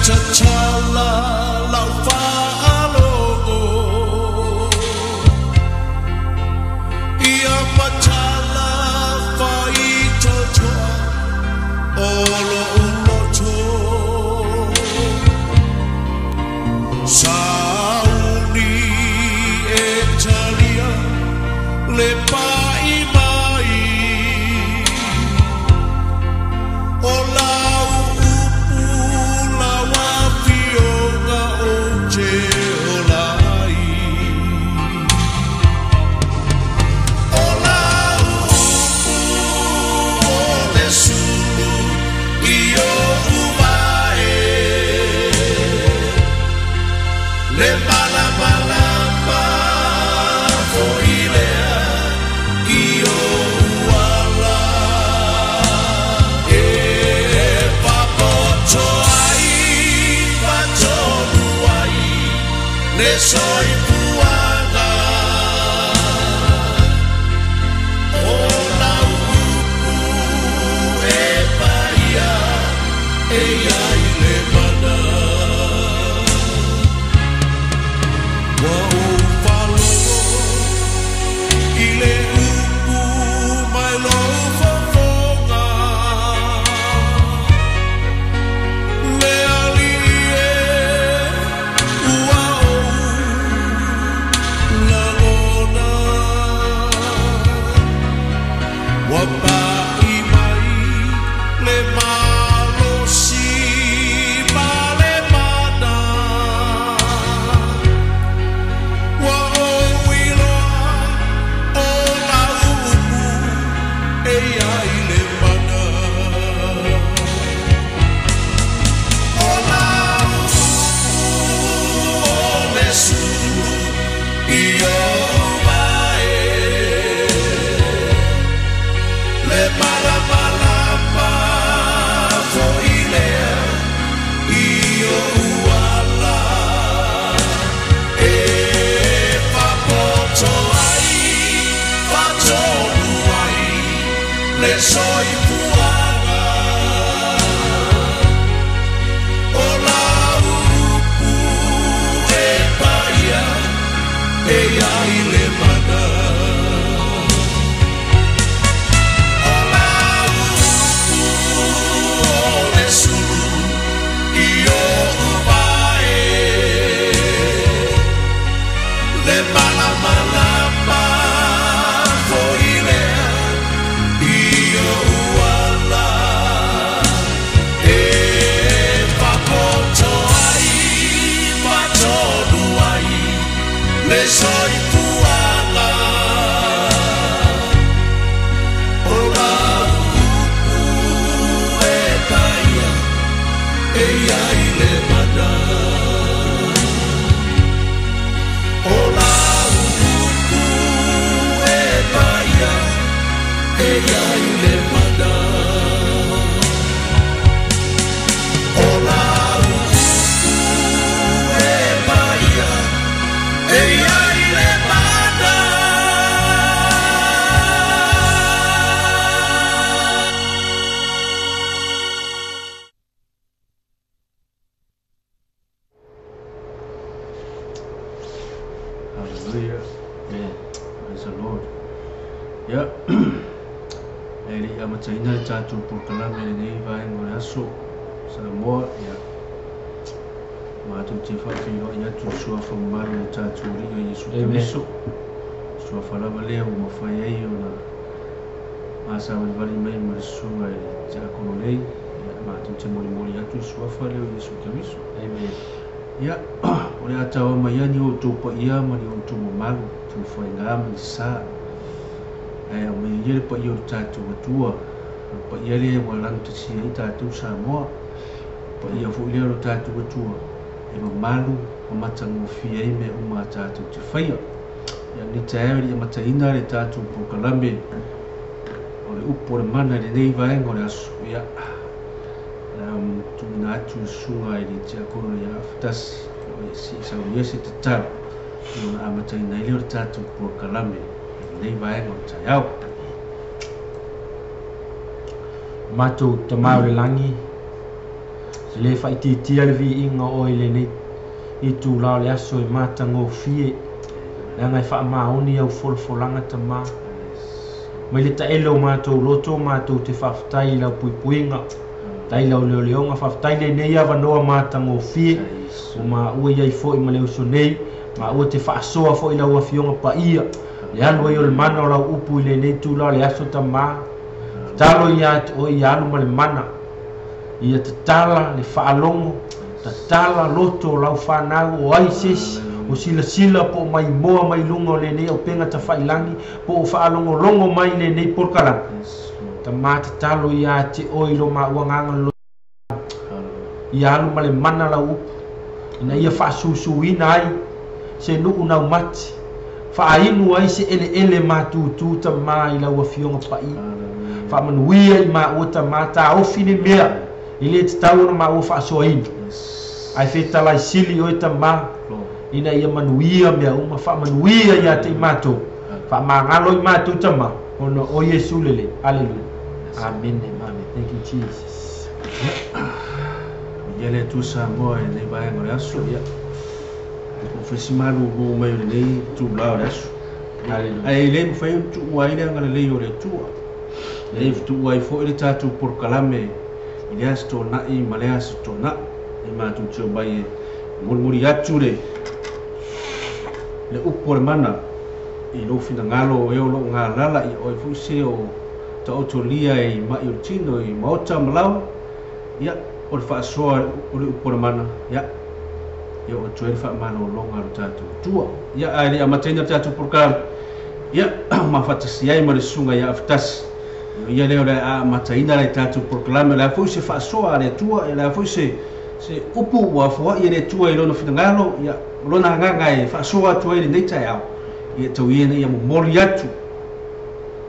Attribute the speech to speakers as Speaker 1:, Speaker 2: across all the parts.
Speaker 1: Tatala lau faalogo Ia matala faitotoa o lo'u loto Sauni e talia le pa'i mai O lau upu lau afioga ou te ola ai O lau upu o le sulu i o'u vae Le malamalama fo'i lea i o'u ala E papoto ai fatonu ai le soifuaga O lau upu e paia e ai le mana Ua ou faalogo i le upu mai lou fofoga Le Alii e ua ou lagona Ua pa'i mai le malosi ma le mana Ua ou iloa o lau upu e ai le mana O lau upu o le sulu i o'u vae Le malamalama fo'i lea i o'u ala E fapoto ai fatonu ai le soifuaga O lau upu e paia e ai le mana O lau upu o le sulu i o'u vae Le malamalama fo'i lea i o'u ala E fapoto ai fatonu ai le soifuaga O lau upu e paia e ai le mana O lau upu e paia e ai le mana O lau upu e paia e ai le mana.
Speaker 2: Hallelujah.
Speaker 3: Amen.
Speaker 2: Praise the Lord. Ia, e le i amataina le tatou polokalame i lenei vaega o le aso Samoa, ia, matou te faafeiloai atu i le suafa mamalu o le tatou Alii o Iesu
Speaker 3: Amen.
Speaker 2: Keriso. Suafa lava lea ua mafai ai ona masavalivali mai ma le susuga i le Tiakono nei. Ia, matou te molimoli atu i le suafa lea o Iesu Keriso.
Speaker 3: Amen.
Speaker 2: Ia, o le a taoa mai ia ni outou paia ma ni outou mamalu, tilofaiga ma ni sa. Ae aumaia ia le paia o le tatou Atua, o le paia lea ua lagatasia ai tatou Samoa. Paia foi lea o le tatou Atua, e mamalu ma matagofie ai mea uma a tatou te faia. Ia, lenei taeao e le i amataina le tatou polokalame o le upu o le mana i lenei vaega o le aso. Ia, o le a tuuina atu i le susuga i le Tiakono ia Afatasi, o se i saunia se tatalo, ia ona amataina ai lea o le tatou polokalame i lenei vaega o le taeao.
Speaker 3: Matou Tama o le lagi, E lē faaitiitia le viiga o oe i lenei itulā o le aso e matagofie, leaga e faamaoni au folafolaga Tamā. Mai le taele o matou loto matou te faafetai i lau puipuiga, faafetai i lau leoleoga, faafetai i lenei avanoa matagofie ua maua i ai foi ma le uso nei, maua te faasoa foi i lau Afioga Paia, le alu ai o le mana o lau upu i lenei itula o le aso Tamā. Tatalo ia te oe ia alu ma le mana, ia tatala le faalogo, tatala loto o lau fanau o ai se isi o silasila po o maimoa mai luga o lenei auupega tafailagi po o faalogologo mai i lenei polokalame. Tamā tatalo ia te oe i lo maua agaga loloto ia alu ma le mana lau upu ina ia faasusuina ai se nuu naumati, faainu ai se eleele matutu Tamā i lau Afioga Paia. Faamanuia i maua Tamā, taofi le mea e lē tatau ona maua faasoaina, ae fetalai sili oe Tamā ina ia manuia mea uma. Faamanuia ia te i matou, faamagalo i matou Tamā, ona o Iesu lelei. Aleluia. Amene. Amen. Thank you, Jesus.
Speaker 2: Ia le Atua Samoa i lenei vaega o le aso, ia, ua fai si malū mai o lenei itulā o le aso.
Speaker 3: Aleluia.
Speaker 2: Ae le mafai ona tuua ai le agalelei o le Atua. E le tuua ai foi le tatou polokalame i lea aso Toonai ma lea aso Toonai. E matou te omai e molimoli atu le le upu o le mana i lou finagalo o e o lo o galala ia oe foi se o taotolia i mai o le tino i maota ma laoa, ia, o le faasoa o le upu o le mana, ia, ia oo atu ai le faamalologa a lo tatou Atua. Ia, ae le i amataina le tatou polokalame, ia, mafatasi ai ma le susuga ia Afetasi, o ia lea o le a amataina le tatou polokalame, o le a foi se faasoa a le Atua, o le a foi se se upu ua afoai e le Atua i lona finagalo, ia, o lona agaga e faasoa atu ai i lenei taeao, ia tau ia ina ia momoli atu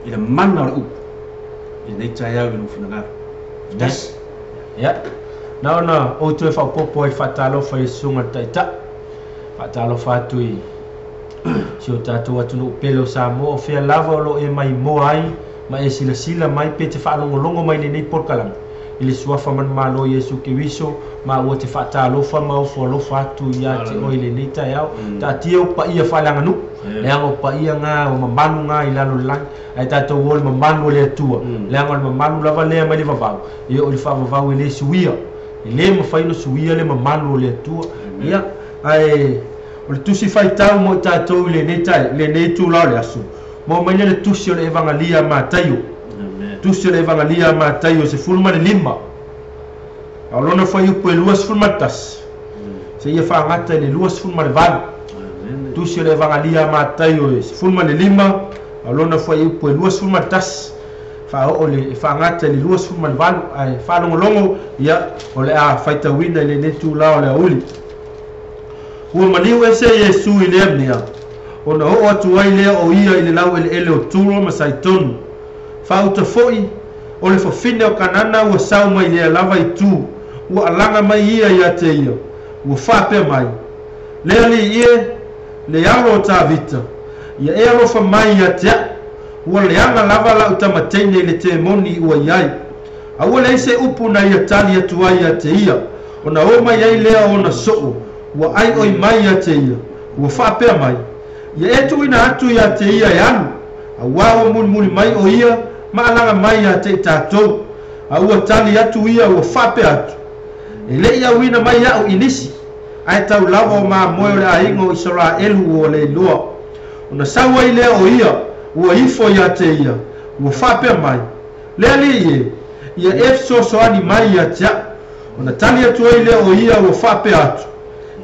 Speaker 2: i le mana o le upu i lenei taeao i lou finagalo. Afetasi.
Speaker 3: Ia, na ona ou toe faaopoopo ai faatalofa i le Susuga i le Taitai, faatalofa atu i si o tatou atunuu pele o Samoa, o fea lava o lo o e maimoa ai ma e silasila mai pe te faalogologo mai i lenei polokalame i le Suafa manumalo o Iesu Keriso, maua te faatalofa ma ofo alofa atu ia te oe i lenei taeao. Taatia ou paia faaleaganuu, leaga o paia na o mamalu na i lalo o le lagi, ae tatou o i le mamalu o le Atua, leaga o le mamalu lava lea mai le vavau e oo i le faavavau e lē suia, e lē mafai ona suia le mamalu o le Atua. Ia, ae o le tusi faitau mo i tatou i lenei tae lenei itulā o le aso, maua mai lea le tusi o le Evagalia a Mataio. Tusi o le Evagalia a Mataio 15, a o lona fuaiupu e 21 seia faagata i le 28. Tusi o le Evagalia a Mataio e 15, a o lona fuaiupu e 21 faaoo le faagata i le 28. Ae faalogologo, ia, o le a faitauina i lenei itulā o le aoauli. Ua maliu ese Iesu i lea mea, ona oo atu ai lea o ia i le laueleele o Turo ma Saitonu. Faauta foi, o le fafine o Kanana ua sau mai lea lava itu, ua alaga mai ia ia te ia, ua faapea mai, Le Alii e, le alo o Tavita, ia e alofa mai ia te a'u, ua leaga lava la'u tamateine i le temoni ua i ai. A ua leai se upu na ia tali atu ai ia te ia, ona o mai ai lea o ona soo, ua aioi mai ia te ia, ua faapea mai, Ia e tuuina atu ia te ia e alu, auā ua mulimuli mai o ia ma alaga mai ia te i tatou. A ua tali atu ia ua faapea atu, E le i auina mai a'u i nisi, ae tau lava o mamoe o le aiga o Isaraelu ua le iloa. Ona sau ai lea o ia ua ifo ia te ia, ua faapea mai, Le Alii e, ia e fesoasoani mai ia te a'u. Ona tali atu ai lea o ia ua faapea atu,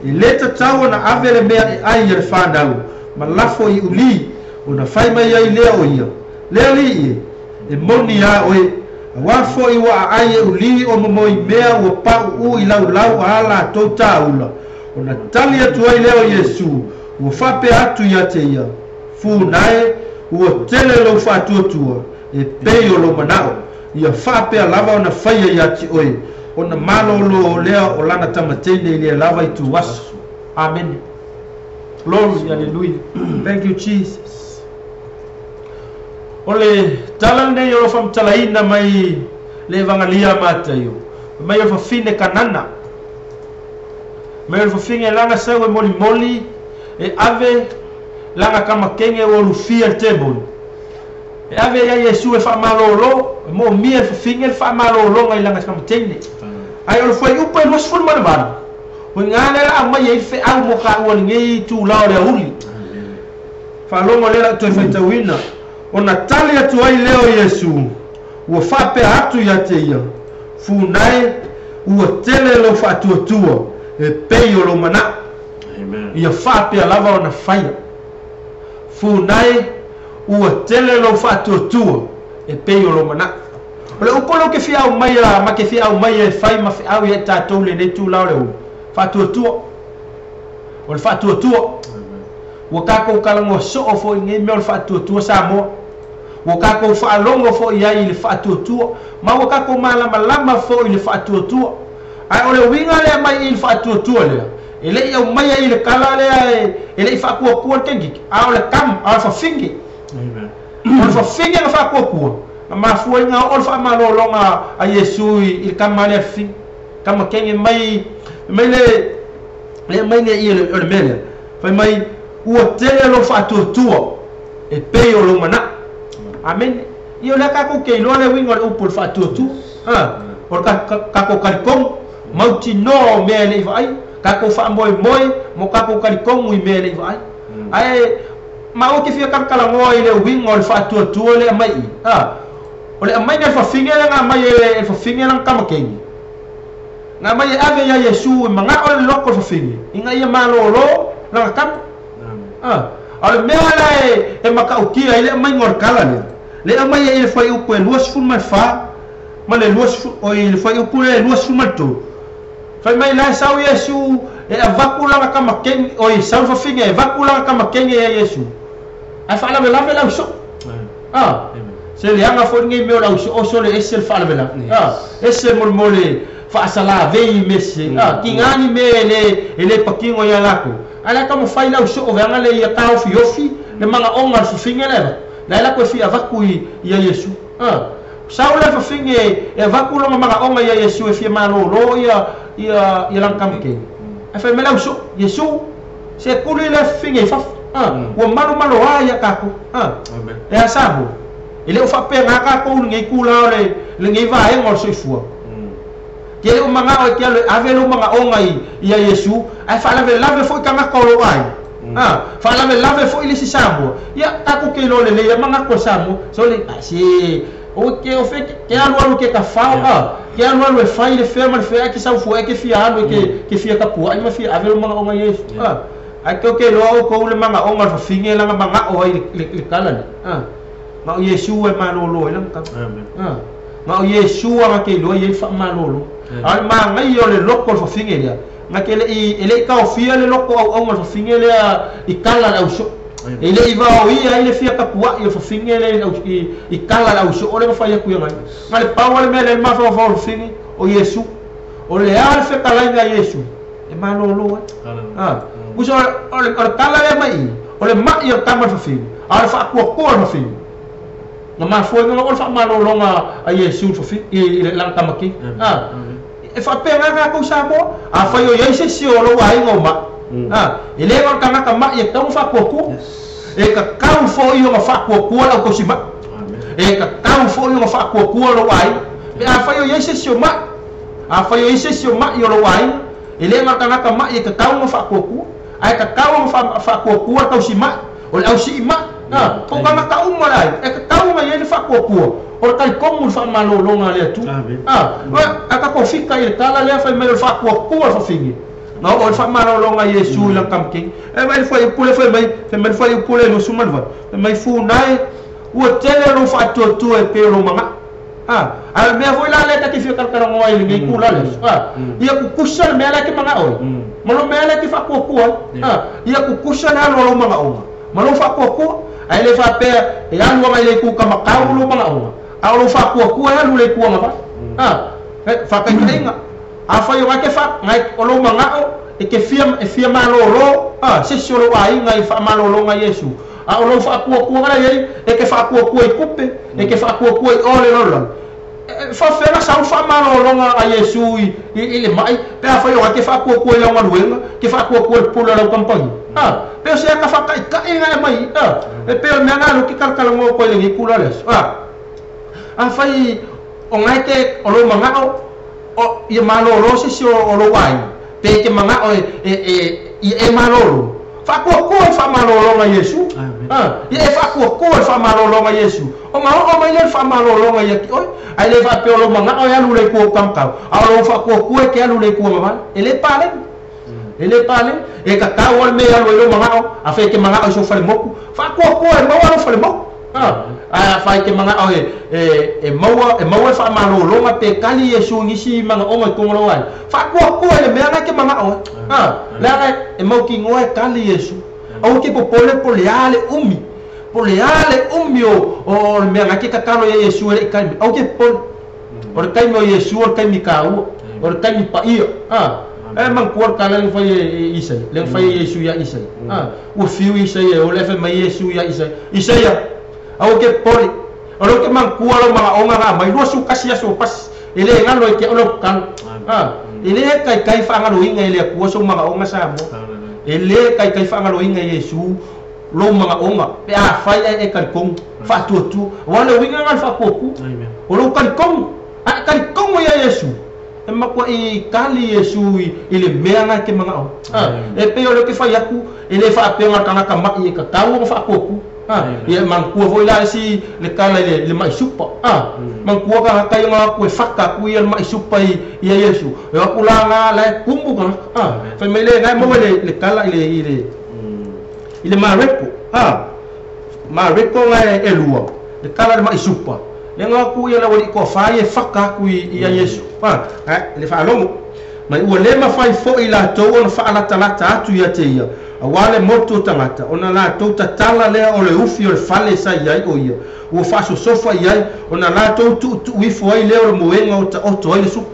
Speaker 3: E lē tatau ona ave le mea e ai a le fanau ma lafo i ulī. Ona fai mai ai lea o ia, Le Alii e, e moni iā oe, auā foi ua aai e ulī o momoi mea ua paʻuʻū i laulau a latou tāula. Ona tali atu ai lea o Iesu ua faapea atu ia te ia, Fūnae, ua tele lou faatuatua, e pei o lou manaʻo, ia faapea lava ona faia iā te oe, ona malōlō lea o lana tamateine i lea lava ituaso. Amene. Glory, hallelujah. Thank you, Jesus. O le tala lenei o lo faamatalaina mai le Evagalia a Mataio, Mai o fafine kanana. Mai o fafine langa sau e moli moli e ave langa kama kenge o lufia le tebol. E ave ia Iesu e faamalōlō e moomia le fafine le faamalōlōga i laga kamatene. Ae o le fuaiupu e 28 o iga lea la aumai ai le feau mo kaua lenei itulā o le auli. Faalogo lea lau toe faitauina ona tali atu ai lea o Iesu ua faapea atu ia te ia funae ua tele lou faatuatua e pei o lou manaʻo. Ia faapea lava ona faia. Funae ua tele lou faatuatua e pei o lou manaʻo. O le upu lea ou te fia aumaia ma ke fia aumaia e fai ma feau ia i tatou lenei itulā o le auli. Faatuatua. O le faatuatua. Ua tatou talanoa soo foʻi nei mea o le faatuatua Samoa. Ua tatou faalogo foʻi ai i le faatuatua ma ua tatou malamalama foʻi i le faatuatua. Ae o le uiga lea mai i le faatuatua lea e leʻi aumaia i le tala lea e leʻi faatuatua le tengiki a o le kam a o le fafine. O le fafine na faatuatua na mafua ai na oo le faamalōlōga a Iesu i le kama lea fafine. Kama kenge mai mai le le mai nei o le mea lea. Fai mai ua tele lou faatuatua e pei o lou manaʻo. Amene. Ia o lea tatou ke iloa le uiga o le upu o le faatuatua. O le tatou talitonu mautinoa o mea e leʻi vaai, tatou faamoemoe mo tatou talitonu i mea e leʻi vaai. Ae ma ou te fia talatalanoa i le uiga o le faatuatua lea mai i. O le aumaiga e le fafine lea na aumai e le fafine lana tamakegi. Na aumai e ave ia Iesu e manao le loko o le fafine ina ia malōlō lana tama. A o le mea la e matautia ai le aumaiga o le tala lea, le aumai ai i le fuaiupu e 24 ma le 20 oi le fuaiupu lea e 23. Fai mai la e sau Iesu e avatu lana tamakegi oi sau le fafine e avatu lana tamakegi ia Iesu. Ae faalavelave le ausoo. Se leaga foʻi lenei mea o le ausoo so le ese le faalavelave. Ese molemole faasalavei me se tiga ni mea e le patino ia latou. Ae la taumafai le ausoo veaga le ia taofiofi le magaoga o le fafine lea avatu. La e latou e fia avatu ia Iesu. Sau le fafine e avatu lona magaoga ia Iesu e fia malōlō ia lana tamakegi. Ae fai mai le ausoo, Iesu, se kuli le fafine i fafo. Ua malomaloā ia tatou. E a Samoa, e le o faapegā tatou i lenei itulā o lenei vaega o le soifua. Ke le o manao e ke alu e ave lou magaoga ia Iesu, ae faalavelave foʻi tagata o lou aiga. Faalavelave foʻi le isi Samoa. Ia tatou ke iloa lelei ai manatu o le Samoa. So le se o ke o fe ke alu alu ke tafao ke alu alu e fai le fea ma le fea ae ke sau fua e ke fia alu e ke fia tapuaʻi ma fia ave lou magaoga ia Iesu. Ae ke o ke iloa outou le magaoga o le fafine lana manao ai le tala lea. Ma o Iesu e malōlō ai lana tama. Ma o Iesu aga ke iloa i ai le faamalōlō. A o le magaia o le loko o le fafine lea na ke leʻi e leʻi taofia le loko auauga o le fafine lea i tala le ausoo. E leʻi vaoia ai le fia tapuaʻi o le fafine lea i tala le ausoo lea na fai atu ia nai. Na le pau le mea lea le mafaufau o le fafine o Iesu. O le a le fetalaiga a Iesu e malōlō ai. Uso o le tala lea mai i o le maʻi o le tama o le fafine a o le faatuatua o le fafine. Na mafua ai o le faamalōlōga a Iesu le fafine i le lana tamakegi. E faapegā tatou Samoa, afai o iai se isi o lou aiga o maʻi. E le na o le tagata maʻi e tatau ona faatuatua. E tatau foʻi ona faatuatua le autausimaʻi. E tatau foʻi ona faatuatua lou aiga. Pe afai o iai se isi o maʻi, afai o iai se isi o maʻi o lou aiga, e le na o le tagata maʻi e tatau ona faatuatua. Ae tatau ona faatuatua le tausimaʻi, o le ausiimaʻi. Po o tagata uma le aiga, e tatau ona iai le faatuatua. O le talitonu i le faamalōlōga a le Atua. A tatou fika i le tala lea fai mai o le faatuatua le fafine. Na oo le faamalōlōga a Iesu i lana tamakegi. E mai le fuaiupu lea fai mai le fuaiupu lea 28. Fai mai funae ua tele lou faatuatua e pei o lou manaʻo. A o le mea foʻi la lea ta te fia talatalanoa ai i lenei itulā le aso. Ia kukusa le mea lea e te manao ai. Ma lou mea lea e te faatuatua ai. Ia kukusa le alu a lou magaoga ma lou faatuatua. Ae le faapea e alu agai le itu kamakau lou magaoga a o lou faatuatua e alu i le itu agavaa. Faataitaiga afai o gae ke o lou magao e ke fia e fia malōlō se isi o lou aiga i faamalōlōga Iesu. A o lou faatuatua la iai e ke faatuatua i tupe, e ke faatuatua i o le lalolagi. Faafefea sau faamalologa a Iesu i le ma'i pe afai o ke faakuakua i lau galuega ke faakuakua i le pule o lau kampani pe o se aka faataʻitaʻi ga e mai e pe o le mea ga alu ke kalakalagoa koe i lenei kula le aso afai o gae ke o lou maga'o o ia malōlō sesi o lou aiga pe ke maga'o ia e malōlō faakuakua i faamalōlōga Iesu ia e faakuakua i faamalōlōga Iesu o mao'o mai lea le faamalōlōga ia ki oe ae lē faapea o lou maga'o e alu le ikua ukamakau a o lou faakuakua e ke alu le ikua mavale e lē paleni e lē paleni e tatau a le mea e alu ai lou maga'o afai e ke maga'o i sou falemoku faakuakua e maua lou falemoku ae afai ke maga'o e maua e maua le faamalōlōga pe kali Iesu i nisi maga'oga i toga lou aiga faakuakua i le mea ga e ke maga'o ai leaga e mautinoa e kali Iesu aua ke popole po le a le umi po le a le umi o le mea ga ke tatalo ia Iesu e leʻi taimi aua ke popole o le taimi o Iesu o le taimi kāua o le taimi paia e manatua le tala le fai e Isaia le fai e Iesu ia Isaia ua fiu Isaia e o le fai mai Iesu ia Isaia Isaia aua ke popole o lea ou te manatua lau maga'oga ga mai 21 aso pasi e lē galo ai te a'u lau tatalo e lē taitai faagaloina e le Atua sou maga'oga sa moa e lē taitai faagaloina e Iesu lou maga'oga pe afai ae e talitonu faatuatua auā le uiga ga le faatuatua o lou talitonu ae talitonu ia Iesu e matuaʻi kali Iesu i le mea ga e te maga'o e pei o le te fai atu e lē faapea le tagata ma'i e tatau ona faatuatua ia e manatua foi la isi le tala i le ma'i supa manatua tagata ia na atu e fata atu ia le ma'i supa ia Iesu e o atu la ga la e kumu tagata fai mai le ga e maua le tala i le Mareko Mareko ga e lua le tala le ma'i supa le ga atu ia le auali'i toafā ia e fata atu ia Iesu le faalogo mai ua lē mafai fo'i latou ona faalatalata atu ia te ia auā le motu o tagata ona latou tatala lea o le ufi o le fale sa iai o ia ua faasosofa i ai ona latou tu'utu'u ifo ai lea o le moega o ta'oto ai le supa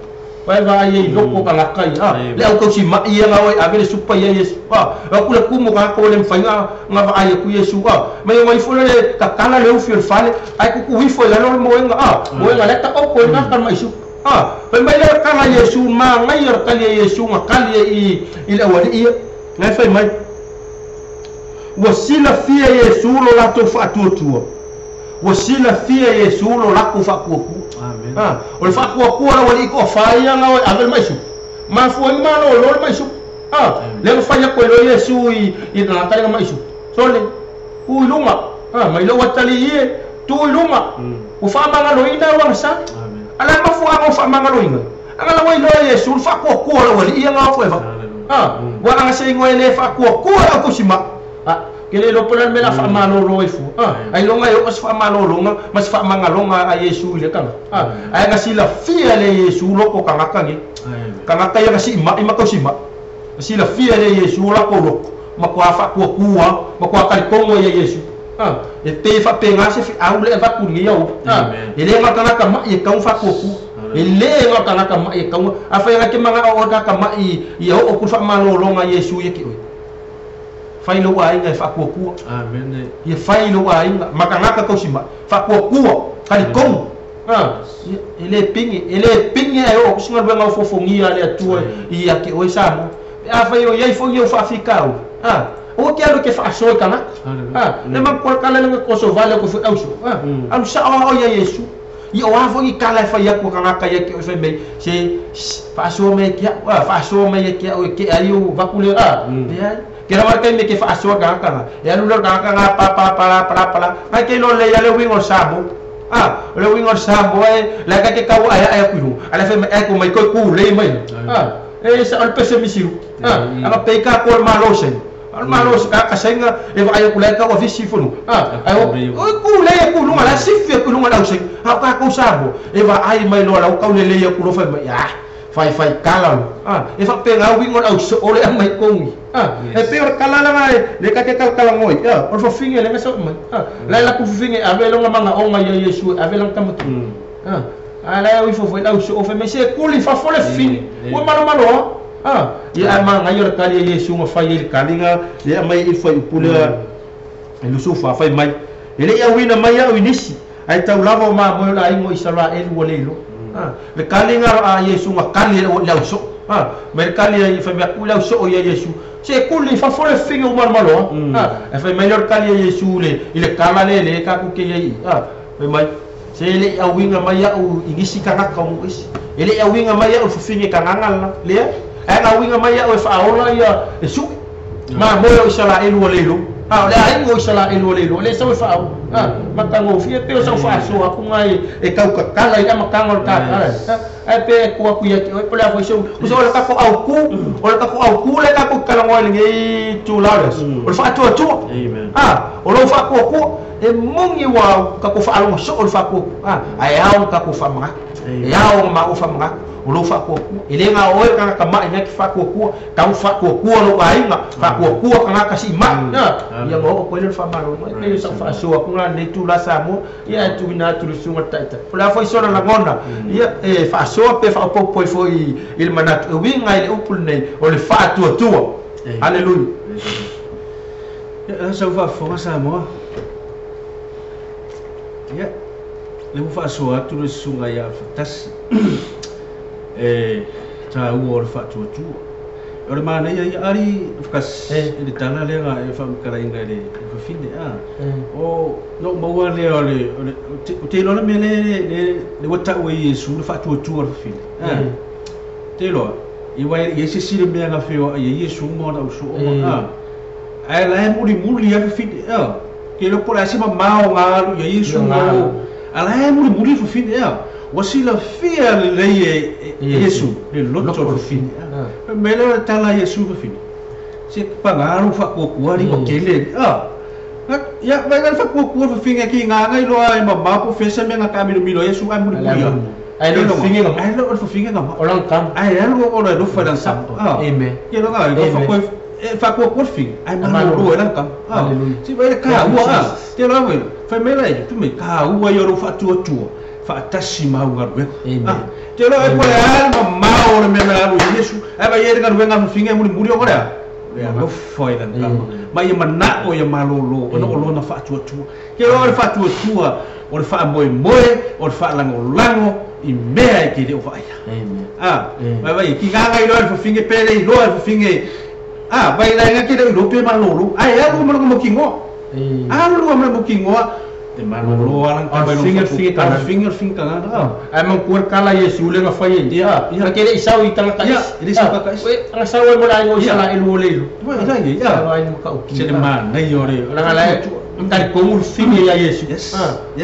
Speaker 3: vae vaai ai loko tagata ia le aukausima'i ia ga oe ave le supa ia Iesu o atu le kumu tagata ua le mafai ga vaai atu Iesu mai o ifo le tatala le ufi o le fale ae tutu ifo i lalo le moega moega lea ta'oto ai gata le ma'i supa fai mai lea kala Iesu magaia le kali a Iesu ga kali i le auali'i ia gae fai mai ua silafia Iesu lo latou faatuatua ua silafia Iesu lo latou faatuatua o le faatuatua lau ali'i toafā ia ga oe ave le ma'i supa mafua ai malōlō le ma'i supa lea na fai atu ai loa Iesu i tagata le ga ma'i supa sole tu i luga mai lou atalii e tu i luga ua faamagaloina au agasā ala mafuaaga o faamagaloina aga lau ailoa Iesu le faatuatua lau ali'i ia ga o atu e ua aga seigoa e lē faatuatua e au tausima'i ke le iloa po o le a le mea la faamalōlō ai fua ailoga e oo se faamalōlōga ma se faamagaloga a Iesu i le tagata ae na silafia e le Iesu loko tagata nei tagata ia na si'ima'i ma tausima'i na silafia e le Iesu o latou loko matuā faatuatua matuā talitonu ai ia Iesu e pei e faapegā se fe'au le avatu i lenei aoga e lē ga tagata ma'i e tau faatuatua e lē ga tagata ma'i e tau afai aga ke maga'o oe tagata ma'i ia oo ku le faamalōlōga Iesu ia ke oe fai lou aiga e faatuatua ia fai lou aiga ma tagata tausima'i faatuatua talitonu e lē pigi e lē pigi ae oo atu se galuega o fofogia a le Atua ia te oe sa moa pe afai o iai foi ou faafitauli aua ke alu e ke faasoa i tagata le manatua le tala le oso vale o koe auso alu sa'o ao ia Iesu ia o a foi ni tala e fai atu a tagata ia te oe fai mai se faasoa mai e ke a'u faasoa mai e ke a'u e ke'a ai ou vaku le leai ke lava le taimi e ke faasoa tagata ga e alu lea o le tagata ga pa pa pala pala pala gae ke iloa lelei a le uiga o le Samo o le uiga o le Samo ae le ka ke tau a'ea'e atu i luga a le fai mai ae ko mai toe tulei mai e sa'o le pese misiu aga pei ka ko le malo saina o le malo ka saina e vaai atu lae tau afisi fonu ae o tulei atu i luga la sifi atu i luga le au saina a o tatou Samo e vaai mai loa lau taulelei atu loa fai mai fai fai kala lo e faapega uiga o le auso'o le aumai togi e pei o le kala laga le ka ke kalakalagoi o le fafine le ga mai la e latou fafine e ave lona maga'oga ia Iesu e ave lana tamatua a la e o ifo foi le auso'o fai mai se kuli fafo le fafine ua malomaloa ia ae magaia o le kali a Iesu ma fai ai le kaliga le aumai i le fuaiupu lea e lusufa fai mai e le'i auina mai a'u i nisi ae tau lava o mamoe o le aiga o Isaraelu ua le iloa. Le kali nga a Yesu nga kali le au so. Me le kali ai fa me ku le au so ia Yesu. Se kuli fa fo le finga o malo. E fa me le kali a Yesu le ile kala le le ka ku ke ia. Fa mai se le au winga mai au ingisi ka ka mo isi. Ele au winga mai au finga ka nganga le. E au winga mai au e fa ola ia e su. Ma mo o Israel o le lo. Le ai o Israel o le lo. Le sa fa au. Makango fia pe o sa fa so aku ngai e kau ka kala i makango ka kala. Ai pe ku aku ia o pole afo so. O so le ka ko au ku, o le ka ko au ku le ka ko kala ngoi le tu la le. O fa tu tu.
Speaker 2: Amen.
Speaker 3: O lo fa ko ku e mungi wa ka ko fa alo so o fa ko. Ai au ka ko fa ma. E au ma o fa ma. O lo fa ko ku. E le nga o ka ka ma ina ki fa ko ku, ka u fa ko ku lo ai nga fa ko ku ka nga ka si ma. Ia mo ko le fa ma lo. E sa fa so ku nga le tu la sa mo. Ia tu ina tu su nga ta ta. La fo so la ngona. Ia e fa so pe fa po po fo i il manat wi nga ile upul nei o le fa tu tu. Hallelujah.
Speaker 2: Ia sa fa fo sa mo. Ia le fa so atu le sunga ia fatasi. E ta u o fa tu tu. O le mana ia ari fakas le tala le nga e fa kala inga le fa finde a. O no maua le o le o te lo me le le le wata o Yesu le fa tu tu o finde. Te lo i wai i se sile me nga feo i Yesu mo na usu o a. Ai la e muri muri a finde a. Ke lo por acima mau nga lu Yesu mo. Ala e muri muri fa finde a. Wasila fia le Yesu le lotto o finde. Me le tala Yesu fa finde. Se pangaru fa ko ku ari o kele. Ya vai fa ko ku fa finde ki nga ngai lo ai ma ma po fesa me nga ka milo milo Yesu ai muri muri.
Speaker 3: Ai lo finge nga.
Speaker 2: Ai lo fa finge nga.
Speaker 3: O lang kam.
Speaker 2: Ai lo o lo fa dan sa.
Speaker 3: Amen.
Speaker 2: Ke lo nga lo fa ko fa ko ku finge. Ai ma lo lo lang kam. Si vai ka u a. Te lo vai. Fa me la tu me ka u ai ro fa tu tu. Fa tasi mau nga ru. Te lo e ko le ma ma o me na ru Yesu. Ai vai ele nga ru nga finge muri muri o ora. Le lo fa ida kam. Ma ia mana o ia malolo o no lo na fa tu tu. Ke lo fa tu tu o le fa moe moe o le fa lango lango i mea e ke le o fa ia.
Speaker 3: Amen.
Speaker 2: Vai vai ki nga ngai lo fa finge pele lo fa finge. Vai la nga ke le lo pe malolo. Ai alu mo mo kingo. Alu mo kingo. Te malolo alang ka
Speaker 3: vai finge finge
Speaker 2: ka finge finge ka nga.
Speaker 3: Ai mo kuer kala Yesu le nga fa ye.
Speaker 2: Ya.
Speaker 3: Ke le isau i tanga ka.
Speaker 2: Ya, ile isau ka is.
Speaker 3: We nga sawe mo la ngo isala elu le lu.
Speaker 2: Wa ila ye ya.
Speaker 3: Ai mo ka uki.
Speaker 2: Se le ma nei ore.
Speaker 3: La nga la tari ko mul finge ya Yesu.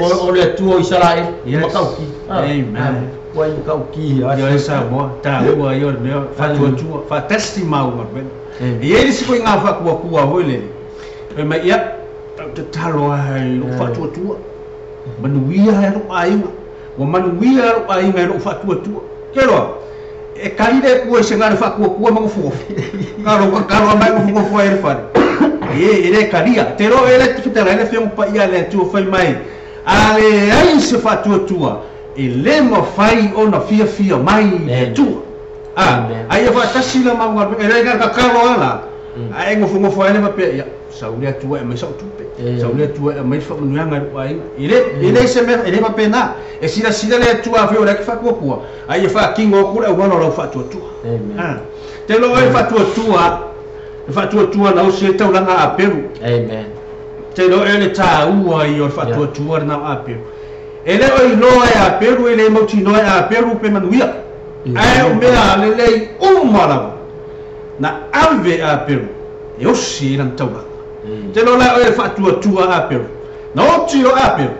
Speaker 3: O le tu o isala e
Speaker 2: Yes.
Speaker 3: ma ka uki.
Speaker 2: Amen.
Speaker 3: Wa i ka uki.
Speaker 2: Ia esa mo ta ua ia me fa tu tu fa testi mau ma ben. E ele se ko nga fa ku ku a hoi le. E ma ia te talo ai lo fa tu tu. Manuia ai lo ai. O manuia lo ai ngai lo fa tu tu. Ke lo e kali le ku e se nga fa ku ku ma fu. Ka lo ka lo mai fu fu ai fa. E ele kalia te lo ele te fitala ele fe pa ia le tu fai mai. Ale ai se fa tu tu. E le ma fai ona fia fia mai tu. Ai fa tasila ma wa ele ka ka lo ala. Ai ngo fu ngo fu ele ma pe ya. Saulia tu e mai sau tupe. Saulia tu e mai fa nu nga ai. Ele ele se me ele ma pe na. E sila sila le tu a fe o le fa ku ku. Ai fa kingo ku le wa lo fa tu tu.
Speaker 3: Amen.
Speaker 2: Te lo ai fa tu tu a. Fa tu tu na o se tau langa a peru.
Speaker 3: Amen.
Speaker 2: Te lo ele ta ua i o fa tu tu na a peru. Ele o iloa e a peru, ele mautinoa e a peru pe manuia. Ai o mea le lei uma lava. Na ave a peru. E osi e lan taulaga. Te lo la o e faatuatua a peru. Na oti o a peru.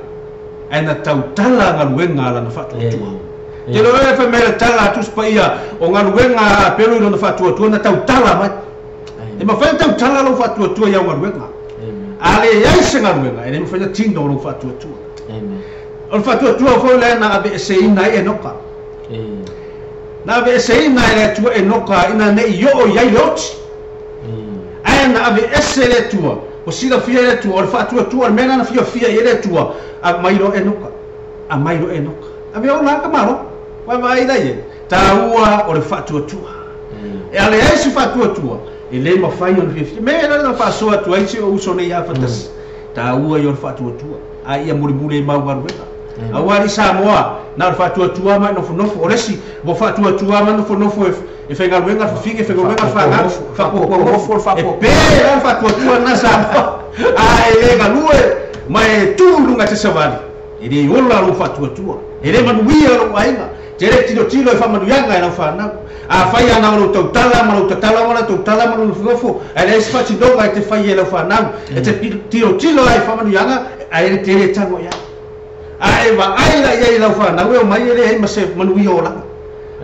Speaker 2: Ai na tautala ngaluenga ala na faatuatua. Te lo e fa mea tala atu spaia o ngaluenga a peru i lona faatuatua na tautala mai. E mawhai tautala lo faatuatua iau ngaluenga. Ale ai se ngaluenga, e le mawhai tino lo faatuatua.
Speaker 3: Amen.
Speaker 2: O le faatuatua foi le na ave ese ina e enoka. Na ave ese ina e le atua enoka ina nei i o iai le oti. Ae na ave ese le atua. O sila fia le atua. O le faatuatua o le mea na fia fia i le atua. A mai lo enoka. A mai lo enoka. A mea o la ka malo. Wai vai lai e. Tāua o le faatuatua. E ale ai si faatuatua. E le mawhai o le fia fia. Mea na faasoa atua ai si o uso nei a fatasi. Tāua i o le faatuatua. A ia muri muri e mau galuega. Awari Samoa, Na o le faatuatua ma nofonofo o le isi ua faatuatua ma nofonofo e faigaluega le fafine faigaluega le fanau faapuapuagofo e pe la le faatuatua lena Samoa a e le galue ma e tu i luga e te savali e le ola lou faatuatua e le manuia lou aiga te le tilotilo e faamanuiaga e lau fanau afai ana o lou tautala ma lou tatala ma lau tautala ma lou nofonofo ae leai se faatinoga e te fai e lau fanau e te tilotilo ai i faamanuiaga ae le tele tago i ai a e vaai la i ai i lau fanau e omai e leai ma se manuia o olaga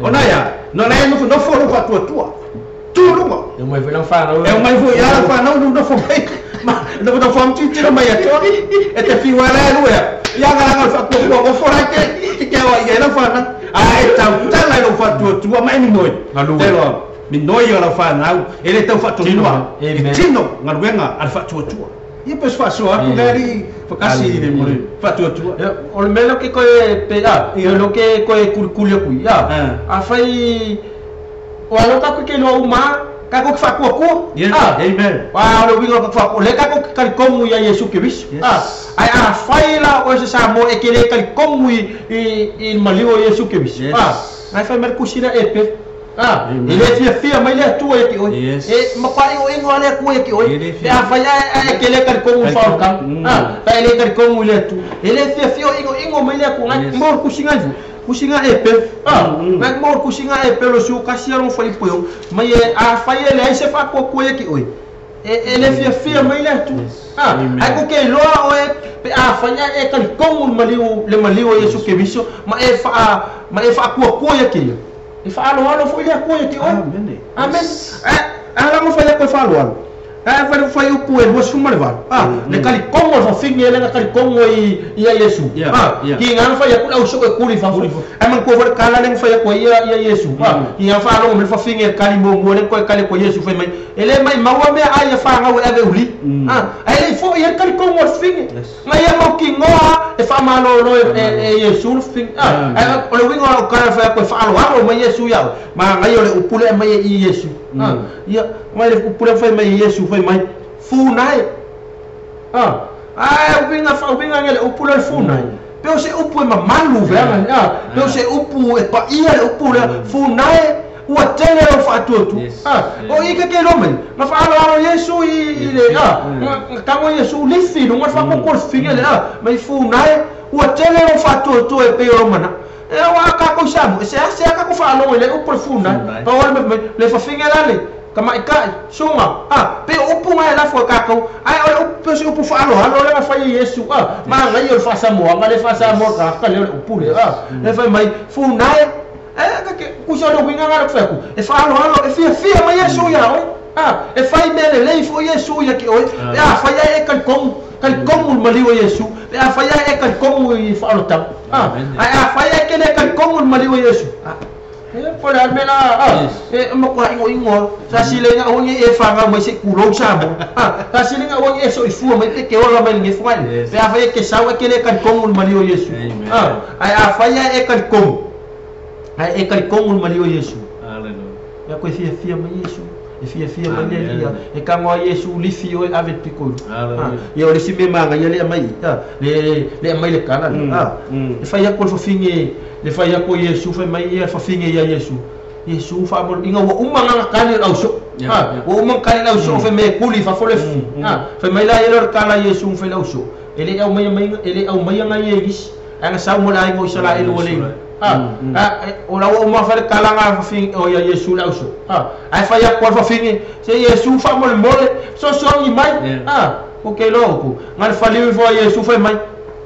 Speaker 2: ona aea na o la e nofonofo lou faatuatua tu i luga
Speaker 3: E omai foi lau fanau
Speaker 2: e omai foi lava lau fanau nofonofo mai ma nofonofo lava ma tilotilo mai ia te oe e te fiu ai la e lue ia agalaga o le faatuatua gofo la e te aoai ai lau fanau a e tautala i lou faatuatua ma e minoi
Speaker 3: Galue.
Speaker 2: te iloa minoi o lau fanau e le tau faatonuina
Speaker 3: Tino.
Speaker 2: e
Speaker 3: Amen.
Speaker 2: tino galuega a le faatuatua ia pe se faasoa atu lea alii fakasi i le mo le faatuatua.
Speaker 3: Ia, o le mea lea ou te toe pe a,
Speaker 2: Ia.
Speaker 3: o lea ou te toe kulikuli atu i a.
Speaker 2: Ah.
Speaker 3: Afai o alo tatou ke iloa uma lava, tatou te faatuatua.
Speaker 2: Yes.
Speaker 3: A.
Speaker 2: Amen.
Speaker 3: Aua o le uiga o le tatou faatuatua, o lea tatou te talitonu ia Iesu Keriso.
Speaker 2: Yes.
Speaker 3: A. Ae afai la oe se Samoa e te le talitonu i le maliu o Iesu Keriso.
Speaker 2: Yes.
Speaker 3: A. Na e fai mai le tusi lea e pele. A.
Speaker 2: Amen.
Speaker 3: E le fiafia mai le Atua ia te oe.
Speaker 2: Yes.
Speaker 3: E matuai ioina le Atua ia te oe.
Speaker 2: E le
Speaker 3: Pe afai ae e te le talitonu i faaolotaga. A. Pe e le talitonu i le Atua. E le fiafia o inoino mai le Atua. Ngai
Speaker 2: Yes.
Speaker 3: mo le tusiga ifo. Tusiga e pele. A. Ngai mo le tusiga e pele o si o kasi alo fai po mai e afai e leai se faatuatua ia te oe. E le fiafia mai le Atua.
Speaker 2: Yes.
Speaker 3: A.
Speaker 2: Amen.
Speaker 3: Ae ko ke iloa oe pe afai ae e talitonu le maliu o Iesu Keriso ma e faa ma e faatuatua ia te ia. E faaloalo foi le Atua ia te oe.
Speaker 2: Amen.
Speaker 3: Amen.
Speaker 2: Yes.
Speaker 3: E ala mo fai ko faaloalo. E fai fai upu e 28. A, le talitonu o le fafine le na talitonu i ia Iesu.
Speaker 2: Yeah,
Speaker 3: A,
Speaker 2: yeah.
Speaker 3: ki ngana fai aku au so e kuli fafo. Ai man ko fai kala le fai ko ia ia Iesu. A, ki ngana faalogo me le fafine e kali mo mo le ko e kali ko Iesu fai mai. E le mai maua mea ai e whangau e ave uli. A, ai le fo ia talitonu o le fafine.
Speaker 2: Yes.
Speaker 3: Ngai ia mau ki ngoa e whaamalo e Iesu le fafine. A,
Speaker 2: Amen.
Speaker 3: ai o le uiga o lau kala fai aku e faaloalo mai Iesu iau. Ma ngai o le upu lea mai e i Iesu. A, ia mai le upu lea fai mai i Iesu fai mai funai. A, ai uiga fa uiga ngai le upu lea le funai. Pe o se upu e mamalu veaga. A, pe o se upu e paia le upu lea funai ua tele lau faatuatua.
Speaker 2: Yes.
Speaker 3: A, o i ke ke iloa mai na faaloalo Iesu i le a, na tago Iesu lifi i luga le faapuapua le fafine le a mai funai ua tele lau faatuatua e pei o lou manaʻo. E ua tatou Samoa e seasea tatou faalogo i le upu le funai.
Speaker 2: Funai.
Speaker 3: Pau o le mea fai mai le fafine la le tamaʻitaʻi suga a pe o upu gae lafo e tatou ae o le upu pe o se upu faaloalo lea na fai e Iesu a magaia o le faasamoaga le faasamoa tagata lea o le upu lea a le fai mai funai e kake kusa o le uiga ga le fai atu e faaloalo e fiafia mai Iesu ia oe a e fai mea lelei foi Iesu ia te oe pe afai ae e talitonu talitonu le maliu o Iesu pe afai ae e talitonu i faaolotaga a
Speaker 2: Amen.
Speaker 3: ae afai ae ke le talitonu le maliu o Iesu a e po o le a le mea la a
Speaker 2: Yes.
Speaker 3: e matuai inoino a sa silega aua nei e fagau mai seʻi kulou Samoa a sa silega aua nei e soifua mai pe ke ola mai le gefu ai
Speaker 2: Yes.
Speaker 3: pe afai e ke sau e ke le talitonu le maliu o Iesu
Speaker 2: Amen.
Speaker 3: a ae afai ae e talitonu ae e talitonu le maliu o Iesu.
Speaker 2: Hallelujah.
Speaker 3: Ia koe fiafia mai Iesu e fiafia mai le
Speaker 2: Amen.
Speaker 3: Alii e tago ai Iesu lifi oe ave le piko i luga.
Speaker 2: Hallelujah.
Speaker 3: A, ia o le isi mea magaia le aumai a le aumai le kala lea. A, e fai aku le fafine le fai aku o Iesu fai mai ia le fafine ia Iesu. Iesu faamalo ina ua uma gaga kali o le ausoo.
Speaker 2: Yeah,
Speaker 3: A,
Speaker 2: yeah.
Speaker 3: ua uma kali le ausoo fai mai e kuli i fafo le fafine. A, fai mai la ia lea o le kala a Iesu ma fai le ausoo. E le i aumaia mai e le i aumaia nai e lisi. Ae na sau mo le aiga o Isalaelu ua le iloa. A, a, o la ua uma fai le kalaga a le fafine o ia Iesu le ausoo. A, ae fai aku a le fafine se Iesu faamolemole fesoasoani mai.
Speaker 2: Yeah.
Speaker 3: A, ko ke iloa upu. Na le faliu ifo a Iesu fai mai.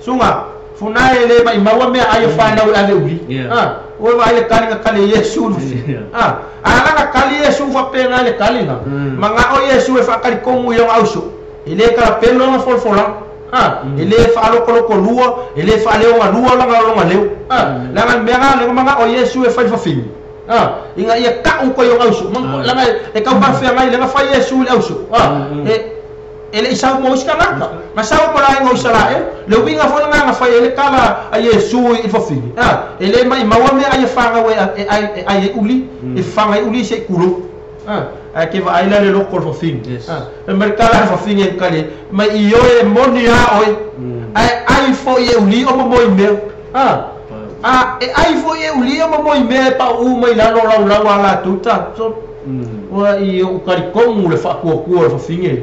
Speaker 3: Suga, funae e le maʻimau mea ai e fanau e ave uli.
Speaker 2: Yeah.
Speaker 3: A, ua vaai le kali na kali e Iesu le fafine.
Speaker 2: Yeah.
Speaker 3: A, ala na kali Iesu faapega le kaliga. Magaʻo Iesu e faakalitonu i ona ausoo. E lē kalapelo lona folafolaga. A, e lē faalokolokolua, e lē faaleogalua laga lona leo. A, leaga le mea ga le magaʻo Iesu e fai le fafine. A, ina ia taʻu koe i ona ausoo. Laga e taufafeagai lega fai Iesu i le ausoo. A, e leʻi sau mo isi tagata na sau mo le aiga o Isalaelu le uiga foi lagā na fai ai le kala a Iesu i le fafine a e lē maʻimaua mea ai e fagau e ai e ai uli e faga ai uli seʻi kulou a ae ke vaai la le loko o le fafine
Speaker 2: Yes.
Speaker 3: a e mai le kala a le fafine e kali mai i oe e moni a oe ae ai foi e uli o momoi mea a A e ai foi e ulia ma moi mea e pau mai lalo lau lau ala tuta. So ua i o karikongu le faakuakua le fafine.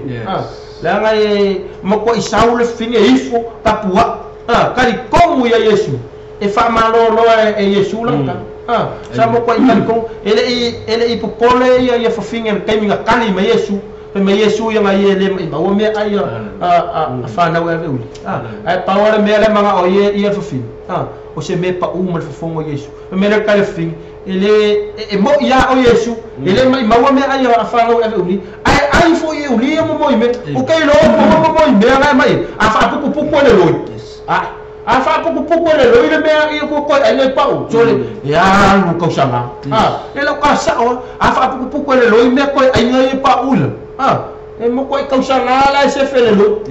Speaker 3: Leaga e makuaʻisau le fafine ifo tapuaʻu kalikongu ia Iesu e faamalōloa e Iesu lagata sa mokuaʻi kalikongu e leʻi popole ia ia fafine le taimi na kali ma Iesu mai Iesu ia ngai e le maʻimaua mea ai a fanau e aveuli ae pau le mea le magaʻo ia ia fafine o se mea paʻu ma le fofoga o Iesu mea le kali fafine ele e mo ia o Iesu ele mai maua me ai a fanau e uli ai ai fo e uli mo mo me o ke lo mo mo mo me ai mai a fa puku puku le loi a fa puku puku le loi le me ai ko ko ai le pau so le ya lu ko sanga le lo ka sa o a fa puku puku le loi me ko ai ngai pau le e mo ko ai sanga la se fele lo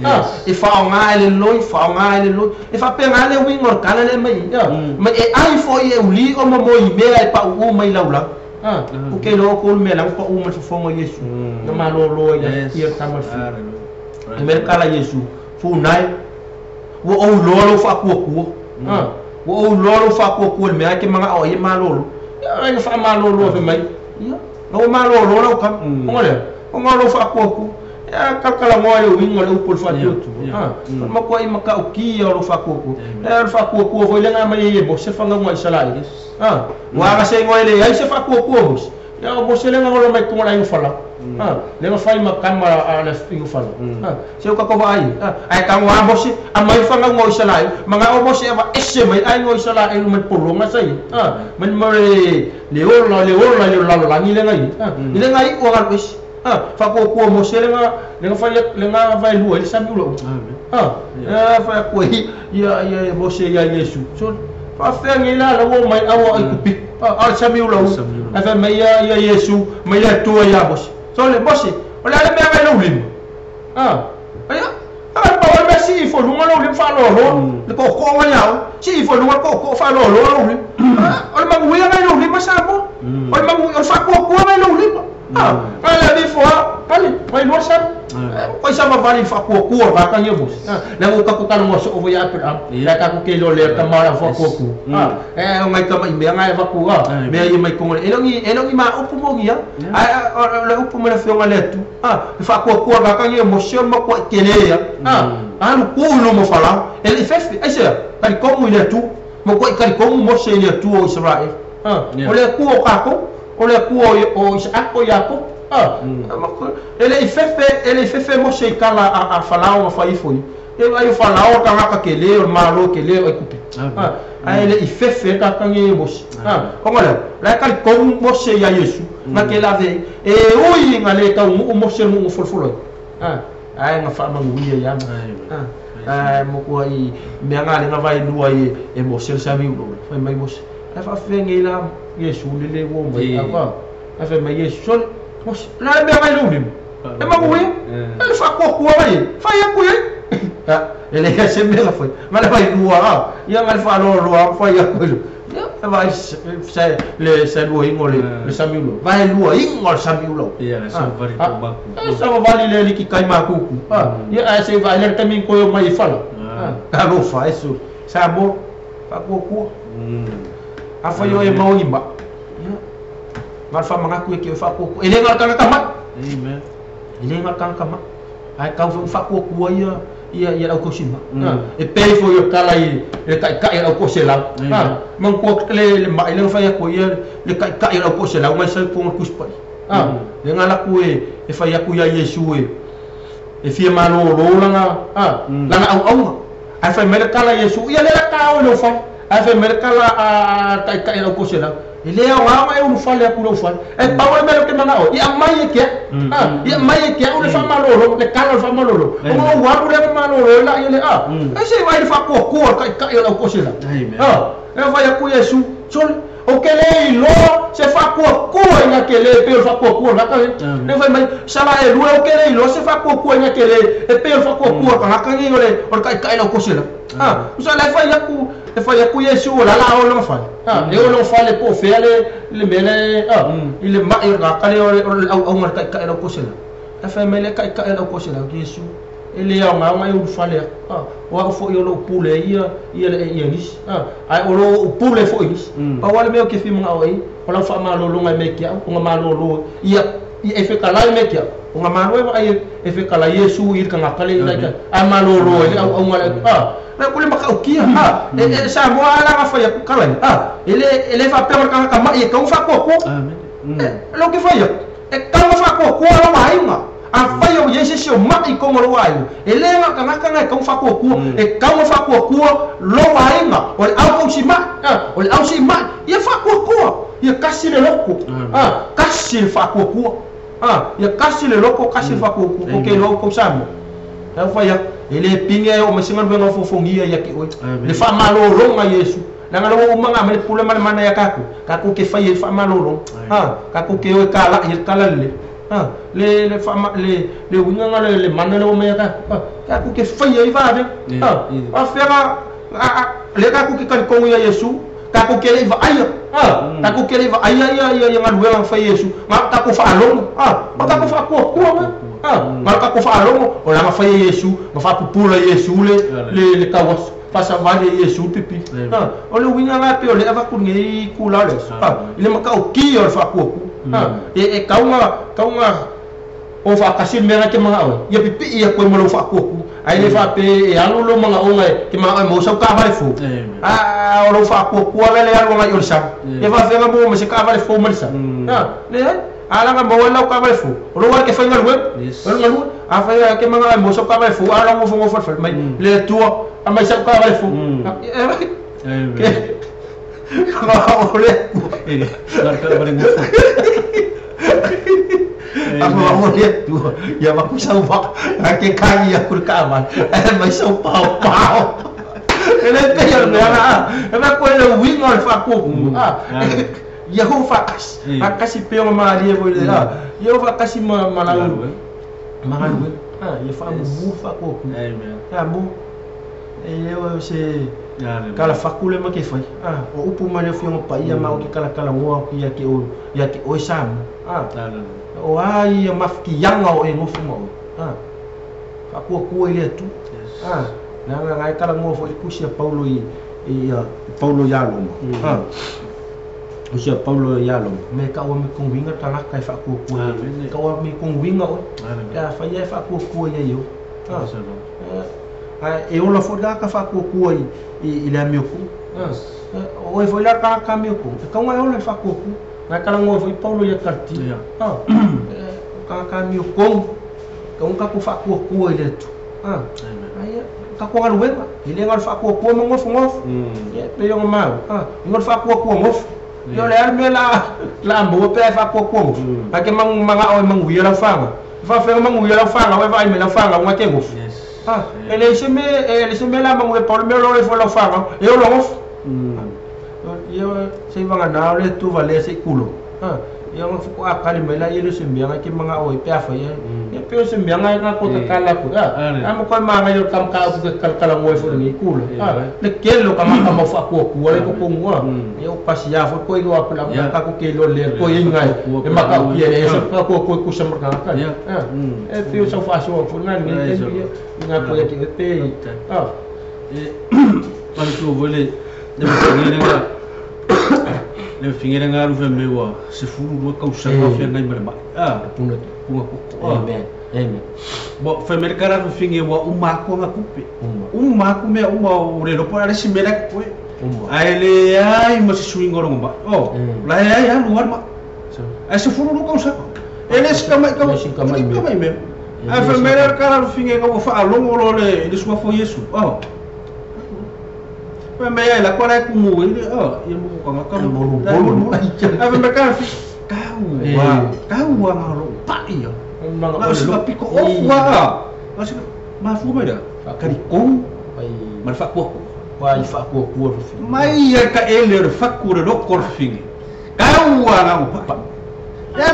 Speaker 3: e fa nga le loi fa nga le loi e fa pe nga le wingor kala le mai mai e ai fo e uli o mo mo me ai pa u mai laula o ke lo ko me la pa u mai fofongo Yesu na malo lo ia ia tama fi me kala Yesu fu nai wo o lo lo fa ku ku wo o lo lo fa ku ku me ai ke manga o e malo lo ia fa malo lo fe mai ia no malo lo lo ka ngole o ngalo fa ku ku ya kalkala mo le wingo le upol fa tutu ma ko ai maka o ki o fa ku ku e fa ku ku vo ile nga mai e bo se fa nga isala wa ga se ngoi le ai se fa ku ku bo ya bo se le nga lo mai ko la ngi fala le nga fai makama a le ngi fala se o ka ko vai ai ka wa bo se a mai fa nga isala manga o bo se va ese mai ai ngo isala e mai polonga sai man mo le le o la le o la le la la ni le ngai ni le ngai o ga ko fa ko ko mo se lenga lenga fa lenga vai lua ele sabe o fa ko ia ia mo se ia Yesu so fa fe ngi la la wo mai awa ai kupi a sabe o lo a fa mai ia ia Yesu mai ia tua ia mo so le mo se o la le me vai lo lim ai a pa o me si fo lunga lo lim fa lo lo le ko ko nga ya si fo lunga ko ko fa lo lo lo lim o le mangu ia vai lo lim sa mo o le mangu o fa ko ko vai lo lim ala di fo kali mai luar sam ko sama bali fa ko ko ba ka yebo la ko ka ko ka mo so o ya pe la ka ko ke lo le ka mara fa ko ko e ngai ka mai me ngai fa ko me ai mai ko elongi ma upu mo ngia la upu mo la fio ngale tu fa ko ko ba ka yebo se mo ko ke le ya alu ko lo mo fala ele fefe ai se kali ko mo ile tu mo ko kali ko mo se ile tu o Israel o le ku o ka ko o le ku o Isaac o Jacob ele fefe mo se kala a falao fa ifo e vai falao ka ka kele o malo kele o kupi a ele ifefe ka ka ngi mo se como le la ka ko mo se ya Yesu na ke la ve e oi ngale ka mo se mo folfolo ai nga fa manguia ya mo ko ai me nga le nga vai lua e mo se sa mi lo fa mai mo se fa fe ngi la Yesu le le wo mai apa fa mai Yesu la me vai lo lim e ma kui ele fa ko ko ai fa ya kui ele ia se me la foi ma le vai lua ia ma fa lo lo fa ya kui ya vai se le se lo ingo le samiulo vai lua ingo samiulo
Speaker 2: ia sa vai to baku
Speaker 3: sa vai le li ki kai makuku ia se vai le tamin ko mai fala ka lo fa isso sa mo fa ko ko a fa yo e mau imba ma fa manga ku ke fa ko ele ngal ka ka ma
Speaker 2: amen
Speaker 3: ele ngal ka ka ma ai ka fa ko ku ia ia ia au ko sima e pe fo yo kala i le kai kai au ko se la man ko le le ma ile fa ya ko ia le kai kai au ko se la ngai sa ko ku spa le ngala ku e fa ya ku ya Yesu e fia malo lo langa langa au au ai fa me kala Yesu ia le ka o lo fa ai fa me kala a kai kai au ko se la ele au ma e fale ku lo fale e pa o me lo ke mana o ia mai ke ia mai ke o le fa malo lo le kala fa malo lo o wa lo le malo lo la ile a e se vai fa ko ko kai kai au ko se la e vai ku Yesu sol o ke le lo se fa ko ko ina ke le pe fa ko ko la ka le vai mai sala e lo o ke le lo se fa ko ko ina ke le e pe fa ko ko ka ka ni le o kai kai au ko se la so le fa ya ku e fa ya ku Yesu la la o lo fa e o lo fa le po fe le le mele ile ma e ka le o au au kai kai au ko se la e fa me le kai kai au ko se la Yesu E le aogaoga e ulufale aku o a'u fo'i o lo'u pule ia ia le ia nisi ae o loo ou pule fo'i nisi pau a le mea o ke fia maga'o ai o lau fa'amalōlōga e mea ke a'u oga malōlō ia ia e fekalai mea ke a'u oga malo e vaai e fekalai Iesu i le tagata le ina ae malōlō ai le auauga le le kule makaukia e Samoa ala ga fai aku kalai e le faapea o le tagata ma'i e tau fa'akuakua lo ke fai aku e tau fa'akuakua lou aiga afai o iai se isi o ma'i i toga o lou aiga e lē gagagata ga e tau fa'akuakua e tau fa'akuakua lou aiga o le au tausi ma'i o le au si'i ma'i ia fa'akuakua ia kasi le loko kasi le fa'akuakua ia kasi le loko kasi le fa'akuakua o ke iloa kou Samoa au fai aku e lē pigi ae oo mai se galuega fofogia ia te oe le fa'amalōlōga Iesu leaga le ua uma ga mai le pule ma le mana ia kakou kakou ke fai ai le fa'amalōlōga kakou ke o e kala'i ai le tala lelei le le fa'ama le le uiga ga le mana le ua mai ia kakou kakou ke fai ai vavega afega le kakou ke kalikogo ia Iesu kakou ke le'i va'aia kakou ke le'i va'aia ia ia ia galuega fai Iesu ga takou fa'alogo o takou fa'akuakua ga ga takou fa'alogo o laga fai e Iesu ma fa'apupula Iesu le le le tauaso fa'asavali e Iesu pipi o le uiga ga pe o le avatu lenei kula o le aso i le mata'ukia o le fa'akuakua e tauga tauga o fa'atasi le mea ga e te maga'o ai ia pipi'i atu ai ma lou fa'akuakua ae le fa'ape e alu lou maga'oga e te maga'o e maua sau taavale fou a o lou fa'akuakua la le alu aga'i o le sama ia fa'afega maua ma se taavale fou ma le sama leai alaga maua ai lau taavale fou o lou ale ke faigaluega o le galue afai ke maga'o e maua sau taavale fou a lau gofogofo le fale mai le Atua aumai sa'u taavale fou o le Atua o le Atua ia vaku sau va'a ae ke kagi aku le taavale ae mai sau paopao e lē pei o le mea ga e vaku e le uiga o le fa'akuakua ia o fa'atasi fa'atasi pei ona malie foi le ia o fa'atasi ma ma lau ma galuega ia fa'amumū fa'akuakua a mo e lē o se kalafatu le ma ke fai o upu ma le afioga paia ma o ke kalakalanoa aku ia te oe ia te oe Samoa o a ia mafutiaga o e nofo ma oe fa'akuakua i le Atua leaga gae talanoa fo'i tusi a Paulo i ia Paulo iā Roma tusi a Paulo iā Roma me ta'ua mai toguiga tagata e fa'akuakua ta'ua mai toguiga oe pe afai ae fa'akuakua ia i oe ae e ola fo'i la ka fa'akuakua i le amiotuga o oe fo'i la tagata amiotuga e tauga e ola le fa'akuakua gae talanoa fo'i Paulo ia Kalatia tagata amiotogu tauga tatou fa'akuakua i le Atua aia tatou galuega e lē ga o le fa'akuakua ma gofogofo ia pei ona mau i ga o le fa'akuakua gofo ia o le a le mea la maua pe ae fa'akuakua gofo ae ke maga'o e manuia lau faga fa'afega manuia lau faga e va'ai mai lau faga ga ke gofo e leai se mea e leai se mea la manuia pau le mea o lo ifo lau faga e ola gofo ia se'i vaganā o le Atua valea se'i kulo ia ona faato'a kali mai laia le o se mea ga ke maga'o ai pe afai ia pe o se mea ga ga ko tatala aku a mo koe magaia o le tamataupu ke kalakalanoa ai fo'i lenei kula le kele o tagata mau fa'akuakua le totonu ia o pasiā foi koe iloa aku le tatou ke iloa le koe ai gae e mata'ukia e ese fa'akuakua e kusa ma le tagata e pei o sau fa'asoa foi lena lenei taimi ia i gā koe ake oe pe
Speaker 2: e manatua foi le le mafagilega le mafagilega alu fai mai ua 12 tausaga o feagai ma le ma'i
Speaker 3: puna
Speaker 2: puna toto
Speaker 3: amen amen
Speaker 2: bo fai mai le kala fafine ua uma atu aga tupe uma atu mea uma o le iloa po o le a le isi mea la e totoe ae leai ma se suiga o lona ma'i o la e ai alu lava le ma'i ae 12 tausaga e le se tama'i
Speaker 3: tama'i
Speaker 2: tama'i mea ae fai mai le kala fafine ua fa'alogo loa le i le suafa o Iesu o fai mai ai lako la e kumu ai le ia mo tagata
Speaker 3: molumolu
Speaker 2: ae fai mai kala tau tau aga o lo'u pa'i ia na o sina piko ofu a na sina mafua mai lea kalikonu ma le fa'akuakua
Speaker 3: ua i fa'akuakua fafine
Speaker 2: mai ia ta'ele o le fatu o le loko o le fafine tau aga o pa'i ia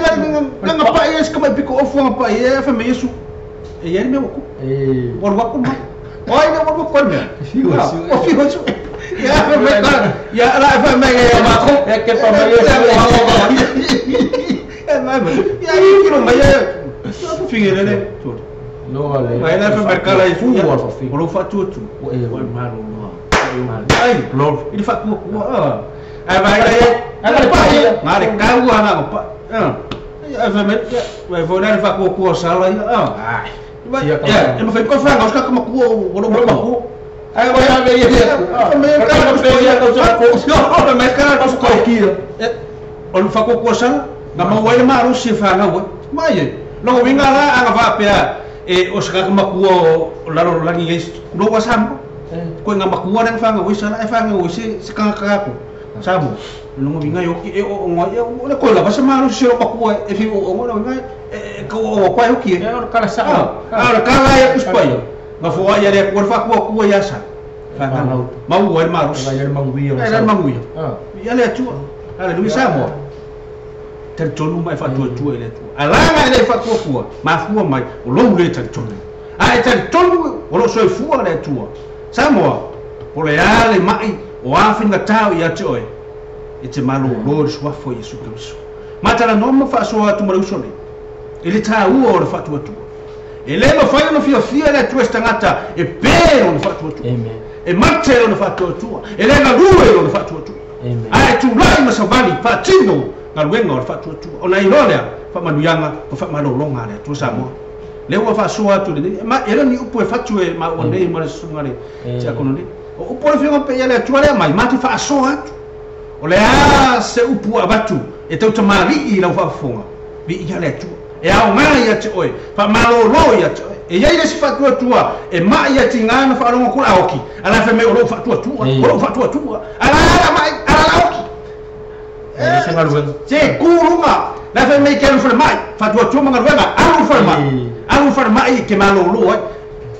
Speaker 2: ma ga pa'i ia se kama'i piko ofu aga pa'i ia fai mai Iesu e iai le mea ua tupu ua alu atu le ma'i o ai le ua alu atu ai le mea o fiu ai su'e ia fai mai ia la fai mai e mako
Speaker 3: e ke pa mai
Speaker 2: e mai mai ia i kilo mai ia fafine lele
Speaker 3: Loa le.
Speaker 2: Vai la fa mercala i
Speaker 3: fu
Speaker 2: fu
Speaker 3: wa fa fi.
Speaker 2: O lo fa tu tu.
Speaker 3: Ua e.
Speaker 2: Ua e malo loa.
Speaker 3: Ai, glory.
Speaker 2: I le faakuakua a. Ae vaai la e.
Speaker 3: Ai le pai ia.
Speaker 2: Nga le kaua nga o pa. Ai fa me. Vai foi la le faakuakua o sala ia.
Speaker 3: Ai.
Speaker 2: Vai.
Speaker 3: Sia ka.
Speaker 2: E ma fai ko fa nga o ska makua o lo makua.
Speaker 3: Ai vai a ver ia.
Speaker 2: Fa me ka
Speaker 3: ka pe ia ka sa ko.
Speaker 2: Fa me ka
Speaker 3: Ka ko kia.
Speaker 2: O le faakuakua sala. Nga mau ai le malosi e fanau ai. Mai e. Logo winga la anga faapea e o se kaka makua o lalolagi ai kulo ua Samoa. Koe nga makua lea na fagau ai sala ae fagau ai se se kagakagaku Samoa. O lona uiga e oki e ooga ai o le koe lava se malosi se loo makua e fiu ooga lona uiga e kauaua koa e oki e.
Speaker 3: E o kala sa.
Speaker 2: A o le kala ai aku sipaia. Gafoa ia le Atua le faakuakua ia sa. Fagau. Maua ai le malosi.
Speaker 3: Vai le manguia.
Speaker 2: Ai le manuia. Ia le Atua. Aleluia Samoa. Talitonu ma e faatuatua i le Atua. Alaga e le faatuatua, mafua mai, o lou le talitonu. A e talitonu, o loo soifua le Atua. Samoa, po le a le mai, o a faigatā o ia te oe, e te malōlō i le suafa o Iesu Keriso. Matalanoa ma faasoa atu ma le uso nei, i le tāua o le faatuatua. E le mafai ona fiafia le Atua i se tagata e pē lona faatuatua.
Speaker 3: Amen.
Speaker 2: E mate lona faatuatua, e le galue lona faatuatua.
Speaker 3: Amen.
Speaker 2: Ae tulai ma savali faatino galuega o le faatuatua. Ona iloa lea, faamanuiaga ma faamalologa a le Atua Samoa. Lea ua faasoa atu lenei, ma e le o ni upu e fatu e maua nei ma le susuga le tiakono nei. O upu o le Afioga Paia le Atua lea mai, ma te faasoa atu. O le a se upu ua avatu e tautamalii i lau faafofoga, viia le Atua. E aoga ia te oe, faamalolo ia te oe. E iai le isi faatuatua e mai ia tigā na faalogo atu la oki, a la fai mai o lou faatuatua, o lou faatuatua. A la ala mai, a la la oki.
Speaker 3: E se galuega.
Speaker 2: Se ku luga, la fai mai ke alu falemai, faatuatua ma galuega, alu falemai. Alu falemai ke malolo ai.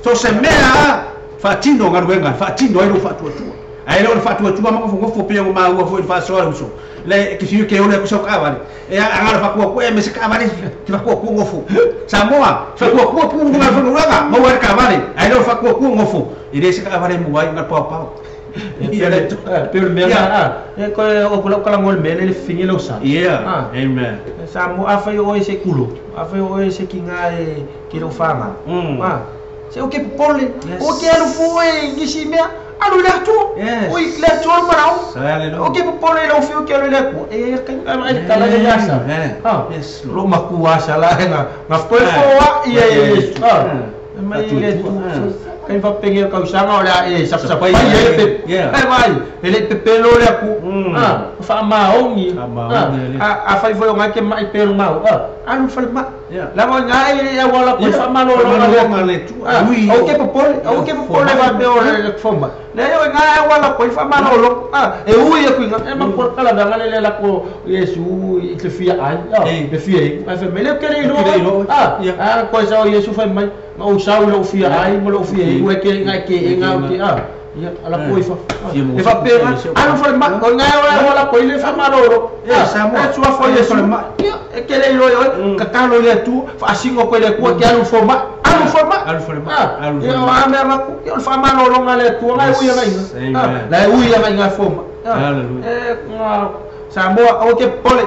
Speaker 2: So se mea a faatino galuega, faatino ai lou faatuatua. Ae le o le faatuatua ma gofogofo pei ona maua foi i le faasoa le uso. Le ke fiu ke ole aku sau kaavale. E a ngalo fakuakua e me se kaavale ke fakuakua gofo. Samoa, fakuakua pu luga le fanulaga, maua ai le kaavale. Ae le o le fakuakua gofo, e le se kaavale mua ai nga le paopao. Ia le
Speaker 3: Pe o le mea na, e koe o kula kala ngol mele le fingi lo sa.
Speaker 2: Yeah. Amen.
Speaker 3: Samoa a fai o e se kulo, a fai o e se kinga e ke lo fanga. Se o ke popole, o ke alu fu e nisi mea, alu le Atua.
Speaker 2: Yes.
Speaker 3: O i le Atua le manao.
Speaker 2: Hallelujah.
Speaker 3: O ke popole lau fiu ke alu le Atua. E ka e kala le asa.
Speaker 2: Amen. Yes, Lord.
Speaker 3: Lo makua sa la nga nga koe foa ia Yesu. E mai le tu. Kai fa penge ka usanga o le e sap sap pai e pe.
Speaker 2: Yeah.
Speaker 3: E vai, e le pepelo le aku. Fa maongi.
Speaker 2: Faamaogi le.
Speaker 3: A fai foi o ngai ke mai pelo mau. Alu fa ma.
Speaker 2: Yeah.
Speaker 3: La mo ngai e wala ko fa malo lo
Speaker 2: Famalologa le Atua. Ui.
Speaker 3: O ke popole, o ke popole va pe o le foma. Le yo ngai wala ko fa malo lo. E ui e ku ngai e ma ko kala da ngale le la ko Yesu i te fia ai. Le fia ai. Ai fa me le ke le
Speaker 2: Ke le
Speaker 3: lo.
Speaker 2: ilo.
Speaker 3: Ko sa o Yesu fa mai. Ma o sa o lo fia ai, ma lo fia ai. Ue ke ngai ke e ngau ke a. Ia ala ko i fa.
Speaker 2: Fia mo
Speaker 3: E fa pe
Speaker 2: fia mo
Speaker 3: alu fa ma ko ngai wala ko ile fa malo lo.
Speaker 2: Yeah, Samoa.
Speaker 3: E sua fo Yesu.
Speaker 2: Fa ma.
Speaker 3: Ia e ke le ilo yo ka kalo le tu fa singo ko le ku ke alu fo ma. Alu fo ma.
Speaker 2: Alu fa ma. Alu
Speaker 3: Ia
Speaker 2: fa
Speaker 3: o
Speaker 2: ma.
Speaker 3: a mea maku. Ia o le faamalologa le Atua ngai ui aga iga.
Speaker 2: Amen.
Speaker 3: La e ui aga iga fo ma.
Speaker 2: Hallelujah.
Speaker 3: E nga Samoa o ke pole.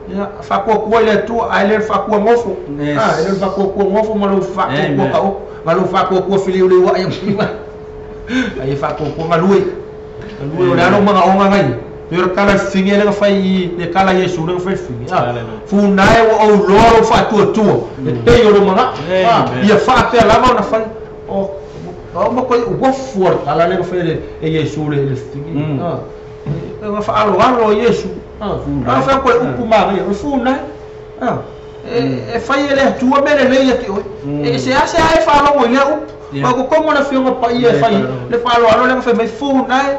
Speaker 3: Ia faakuakua i le Atua ae le faakua gofo.
Speaker 2: Yes.
Speaker 3: E le faakuakua gofo ma lou faakuakua
Speaker 2: Amen.
Speaker 3: kao. Ma lou faakuakua filiuliuai ai faakuakua galue. Galue o le alo magaoga ngai. Pe o le kala fingi le fai i le kala Iesu le fai fingi.
Speaker 2: Hallelujah.
Speaker 3: Funae ua ouloa lou faatuatua. E pei o lo maga.
Speaker 2: Amen.
Speaker 3: Ia faapea lava ona fai. O o ma koe ua fua le kala le fai le e Iesu le fingi. E nga faaloalo o Iesu.
Speaker 2: Funae.
Speaker 3: A fai koe upu maria, o funae. E fai e le Atua me lelei ia te oe. E se ase ae faalogo i lea upu.
Speaker 2: Yeah.
Speaker 3: Ma ko komo na fioga paia e
Speaker 2: Yeah,
Speaker 3: fai
Speaker 2: faalogo.
Speaker 3: le faaloalo le fai mai funae.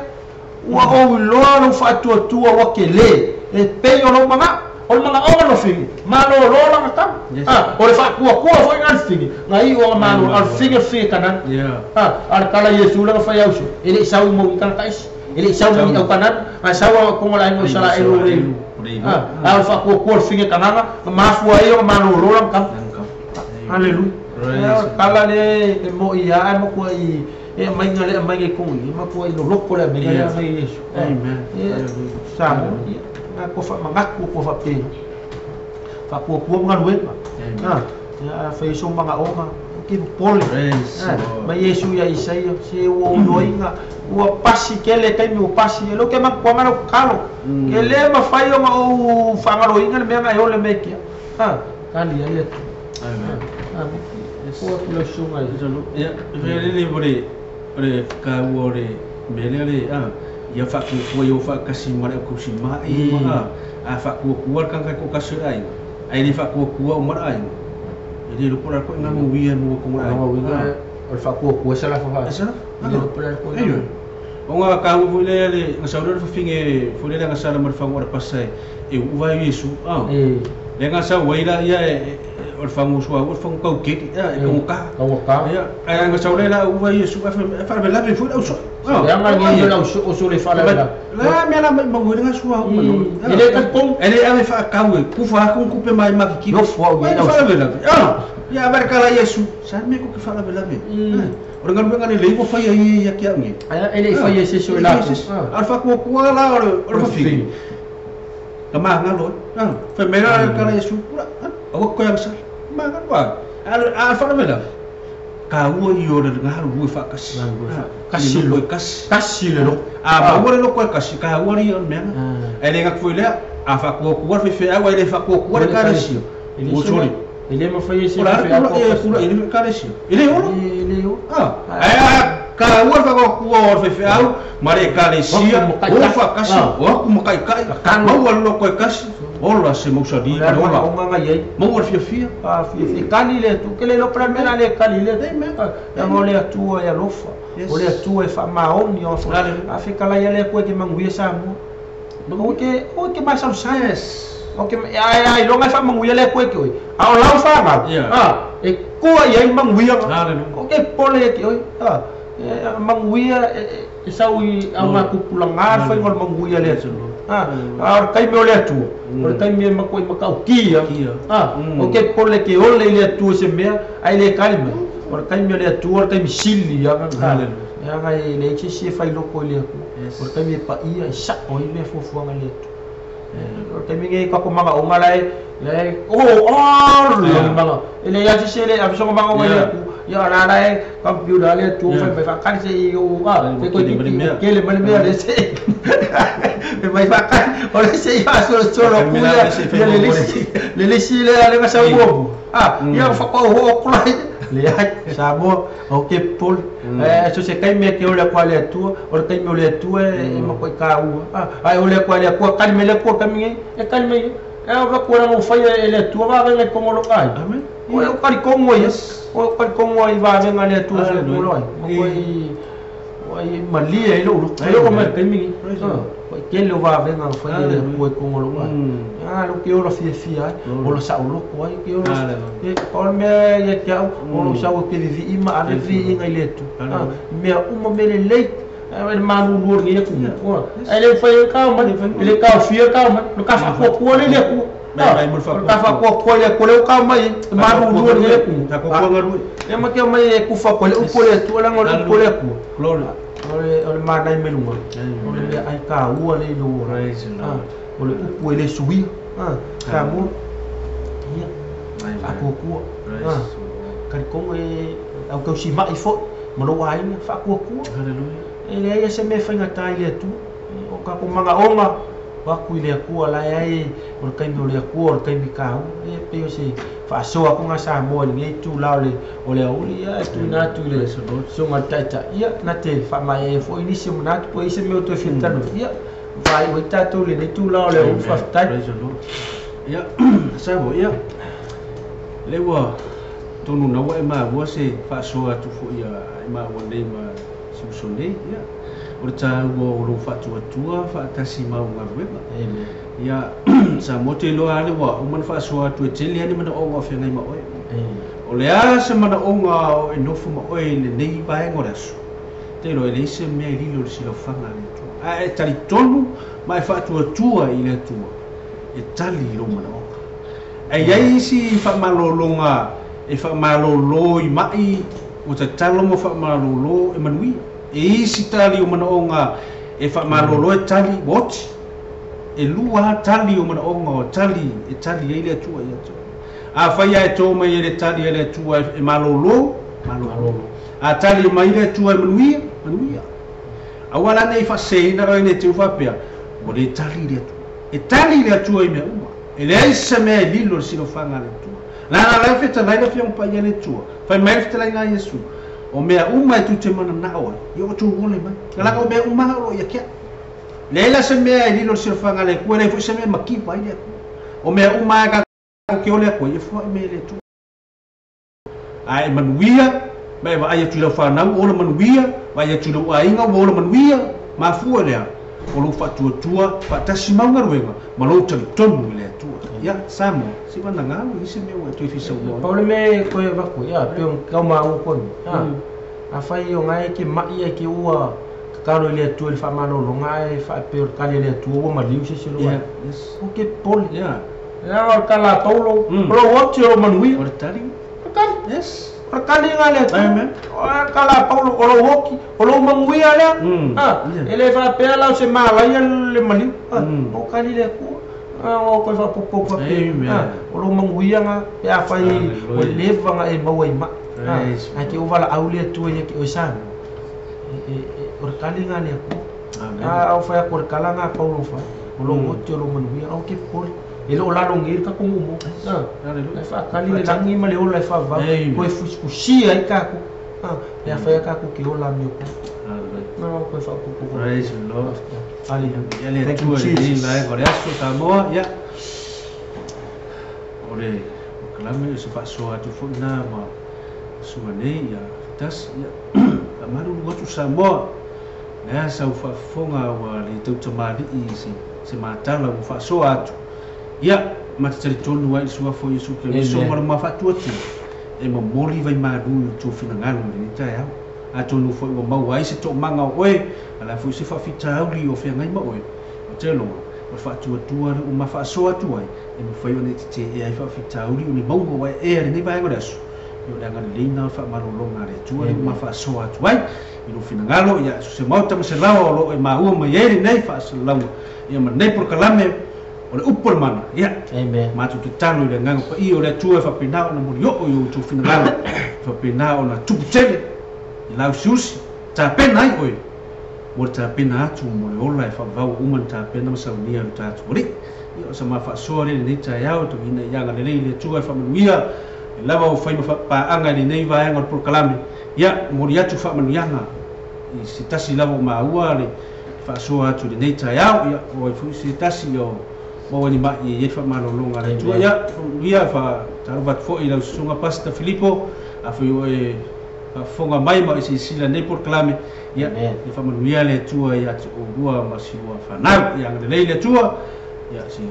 Speaker 3: Ua ouiloa lou faatuatua ua kelē e pei o lou magaʻu o le magaʻoga no figi malōlō laga tama.
Speaker 2: Yes.
Speaker 3: O le faakuakua foi ga le figi ga iʻu aga malo a le figi le figi kanana.
Speaker 2: Yeah.
Speaker 3: A le kala Iesu lega fai auso e leʻi sau mo i tagata isi e leʻi sau mo i aukanana ae sau aga koga le aiga o Isalaelu o le ilu. A o le faakuakua le figi kanana ma mafua ai oga malōlō laga tama. Haleluia.
Speaker 2: Praise
Speaker 3: O le kala le e moʻi ia ae makua i e mainga le mainga i kogi e makua i loloko le mainga le
Speaker 2: Yeah.
Speaker 3: mai Iesu.
Speaker 2: Amen.
Speaker 3: Ia
Speaker 2: Hallelujah.
Speaker 3: Samoa ia nga ko fa mangaku ko fa pe. Fa ko ko nga luenga.
Speaker 2: Amen.
Speaker 3: Ia fa iso manga onga ke popole.
Speaker 2: Praise the Lord.
Speaker 3: Ma Iesu ia Isaia se ua ou iloaina ua pasi kele taimi ua pasi e leo ke makuaga lau tatalo. E lē mafai ona ou faagaloina le mea na e ole mai ai kea. Tali ai le Atua.
Speaker 2: Amen.
Speaker 3: Amene. Oo atu lau susuga i.
Speaker 2: Ia, felele o le taua o le mea lea le ia faakuakua ia o faatasi ma le aukausima'i ma a faakuakua le tagata e toatasi o le aiga, ae le faakuakua uma le aiga, e le iloa po o le a le ituaiga manuia e maua i totonu o le
Speaker 3: Lona
Speaker 2: aiga.
Speaker 3: uiga o le faakuakua e salafa
Speaker 2: E
Speaker 3: faatasi.
Speaker 2: salafa.
Speaker 3: E le iloa po o le a le ituaiga.
Speaker 2: Ioe. Ona taua foi lea le gasau lea o le fafine foi lea gasala ma le fagu o le pasa e uu vai Iesu. Le gasau ai la ia o le fagu suauu o le fagu taukeli e taugata.
Speaker 3: Taugata.
Speaker 2: Ia, ae gasau lea la uu vai Iesu ae faalavelave foi le ausoo.
Speaker 3: Leaga lenei o le ausoo so le faalavelave.
Speaker 2: La mea la maumau ai le gasuauu ma
Speaker 3: E le talitonu.
Speaker 2: E le ave faatau e kufa atu ni tupe mai makikilo.
Speaker 3: Nofo au i
Speaker 2: Ai
Speaker 3: le ausoo.
Speaker 2: faalavelave. Ia ave le tala Iesu, sa le mea tou te faalavelave. O le galuega lelei ua faia ia ia te au nei.
Speaker 3: E le i faia e se isi o i latou.
Speaker 2: A o le faakuakua la o le fafine. Na magalo ai. Fai mai la le tala Iesu, pula, aua te toe agasala. Magalo a. A o le faalavelave, taua ia o le galulue faatasi.
Speaker 3: Kasi
Speaker 2: Le loko e kasi.
Speaker 3: Kasi le loko.
Speaker 2: A maua le loko e kasi, taua ia o le mea lena. Ae le gata foi i lea, a faakuakua le faifeau ae le faakuakua le ekalesia. Ua soli.
Speaker 3: E le mafai e se
Speaker 2: O le a le
Speaker 3: faifeau
Speaker 2: tulaga e pulai ai le ekalesia? E le ola.
Speaker 3: E le ola.
Speaker 2: Ae a taua le faakuakua o le faifeau ma le ekalesia, o faatasi, o atu ma taitai, maua le loko e kasi, ola se mausali ma le ola.
Speaker 3: O le i ai.
Speaker 2: Maua le fiafia.
Speaker 3: Fiafia. Kali le Atua. Ke le iloa po o le a le mea o le a le kali le Atua. Leaga o le Atua e alofa. O le Atua e faamaoni. A fetalai lava le Atua e te manuia Samoa. Aua e te masalosalo. Ae a iloga e faamanuia le Atua ia te oe, a o lau fanau, e tua i ai le manuiaga. Aua e te popole ia te oe. Manuia e sau i augatupulaga le faiga o le manuia a le Atua. A o le taimi o le Atua, o le taimi e matuai matautia. Aua e te popole e te ole i le Atua i se mea ae le tali mai. O le taimi o le Atua o le taimi sili ia. Leaga e leai se isi e failoko i le Atua. O le taimi e paia e sao ai mea fuafuaga a le Atua. O le taimi lenei tatou manaoga la e alo le manaoga. E leai lava se isi e le ave sona manaoga i le Atua. Ia o la la e computer lava le Atua fai mai faatali se i ou se toeitiiti tele mai le mea lea se i fai mai faatali o lea se i faasolosolo atu ia le lisi lea na sau muamua. Ia faatoa ou oo atu la. Leai, Samoa, aua te popole. Ae so o se taimi e te ole atu lava i le Atua, o le taimi o le Atua e matuai taua. A e ole atu lava i le Atua, tali mai le Atua i le taimi nei, e tali mai nei. E ao atu lana ua faia e le Atua vavega i totonu o lou aiga. O lou talitonu ai, o lou talitonu ai i vavega a le Atua e fai atu loa ai. Matuai malie ai lou loto. E oo mai i le taimi lenei, matuai tele o vavega na faia e le Atua i totonu o lou aiga. A lou te ola fiafia ai, ola saoloto ai, te ola. Pau le mea ia te au, o lou sau ou te vivii ma ave le viiga i le Atua. I mea uma mea lelei, le malulu o lenei atunuu. Ae le mafai ai ona tao mai, e le taofia le tao mai, o le ta faakuakua lea i le Atua. O le ta faakuakua i le Atua lea ua tao mai ai, le malulu o lenei atunuu. E ma te omai e kufa atu ai le upu a le Atua, leaga o le upu a le Atua. O le manai mai luga, o le meaai taua lea i lou ola. O le upu e le suia. Samoa, ia, faatuatua. Talitonu e au tausimai foi ma lou aiga, faatuatua. E leai lava se mea e faigata i le Atua. O tatou manaoga, o atu i le Atua la e ai, o le taimi o le Atua, o le taimi taua. Ia e pei o se faasoa atu lena Samoa i lenei itula o le aoauli, ia e tuuina atu i le Susuga i le Taitai, ia na te faamaeaea foi nisi o manatu po o i ai se mea o toe fia talanoa, ia faaiu ai tatou i lenei itula o le aoauli. Faafetai.
Speaker 2: Ia, Samoa, ia, lea ua tonu na ua e maua se faasoa atu foi a e maua nei ma si uso nei, ia, o le taua o lou faatuatua faatasi ma au galuega. Ia, Samoa, te iloa lava le ua uma ona faasoa atu e tele lava ni manaoga o feagai ma oe. O le a se manaoga o e nofo ma oe i lenei vaega o le aso, te iloa e leai se mea e lilo i le silafaga a le Atua. Ae e talitonu ma e faatuatua i le Atua e tali i lou manaoga. Ae i ai isi faamalologa e faamalolo i mai ua tatalo ma faamalolo e manuia. E i isi tali o manaoga e faamalolo e tali ua oti. E lua lava tali o manaoga o tali e tali ai le Atua ia te oe. Afai lava e to mai ai le tali a le Atua e malolo, Malolo. A tali mai le Atua e manuia, manuia. Aua la nei faaseseina oe nei te u faapea, ua lē tali le Atua. E tali le Atua i mea uma. E leai se mea e lilo i le silofaga a le Atua. Leaga o la e fetalai le Afioga Paia a le Atua. Fai mai le fetalaiga a Iesu, O mea uma e tou te mananao ai, ia outou ole mai. Leaga o mea uma lava o lo o ia te au. Leai la se mea e lilo i le silofaga a le Atua, e leai foi se mea e mativa ai le Atua. O mea uma lava e tatou te ole atu ai, e foai mai e le Atua. A e manuia, ma e vaai atu i lau fanau ua ola manuia, vaai atu i lou aiga ua ola manuia, mafua lea o lou faatuatua faatasi mau galuega ma lou talitonu i le Atua. Ia, Samoa, se vanaga ua i ai se mea ua e toe fia saunoa ai.
Speaker 3: Pau le mea e toe avatu, ia, pei ona tau maua koe mea, afai o na e te mai ae te ua tatalo i le Atua i le faamalologa ae faapea o le tali a le Atua ua maliu se isi o lou aiga, ou te popole. Leaga o le tala a Paulo, o lou oti o lou manuia.
Speaker 2: O le tali.
Speaker 3: O le tali.
Speaker 2: Yes.
Speaker 3: O le tali lena a le Atua.
Speaker 2: Amen.
Speaker 3: O le tala a Paulo, o lou oti, o lou manuia lea. E le faapea la o se malaia le maliu. O tali le Atua. O toe faaopoopo faapea. O lou manuia lena pe afai ua leva ona e maua i mai. Ae te valaau le Atua ia te oe Samoa. O le tali lena a le Atua. A ou fai atu o le tala lena a Paulo na fai, o lou oti o lou manuia, aua te popole. E le o lalo nei le tatou nuu moa. E faatali le lagi ma le ola e faavavau, toe fusifusia ai tatou. Pe afai lava tatou te ola amiotonu. Toe faaopoopo.
Speaker 2: Praise the Lord.
Speaker 3: Hallelujah.
Speaker 2: Thank you, Jesus. O le aso Samoa, ia. O le polokalame o se faasoa atu foi lena ma susuga nei, ia, tasi, ia. Faamalulu atu Samoa, le a sau faafofoga ua le tautamalii i se matala ua faasoa atu. Ia, ma te talitonu ai i le Suafa o Iesu Keriso ma le mafaatuatua e momoli vaimalu i outou finagalo i lenei taeao. Atonu foi ua maua ai se toomaga o oe, a la foi se faafitauli o feagai ma oe. Ou te iloa, o le faatuatua lea ua mafaasoa atu ai, e mafai ona e teteea ai faafitauli o ni mauga ua ea i lenei vaega o le aso. Ia o le agalelei lena o le faamalologa a le Atua lea ua mafaasoa atu ai i lou finagalo, ia so se maota ma se laoa o lo o e maua mai ai lenei faasalalauga, ia ma lenei polokalame o le upu o le mana. Ia, matou tatalo i le Agaga Paia o le Atua e faapena ona molioo i outou finagalo, e faapena ona tupu tele i lausiusi, tapena ai oe mo le tapena atu mo le ola e faavavau uma na tapena ma saunia e lo tatou Alii. Ia, o sa ma faasoa lea i lenei taeao, tauina i agalelei i le Atua e faamanuia e lava o fai ma faapaaga i lenei vaega o le polokalame. Ia, momoli atu faamanuiaga i se tasi lava o maua le faasoa atu i lenei taeao. Ia, o ai foi se tasi o maua ni mai e i ai faamalologa a le Atua. Ia, faamanuia, faatalofa atu foi i lau susuga Pastor Filipo, afai o e faafofoga mai ma o e silasila i lenei polokalame. Ia, ia faamanuia le Atua ia te oulua ma si ua fanau. Ia agalelei le Atua, ia si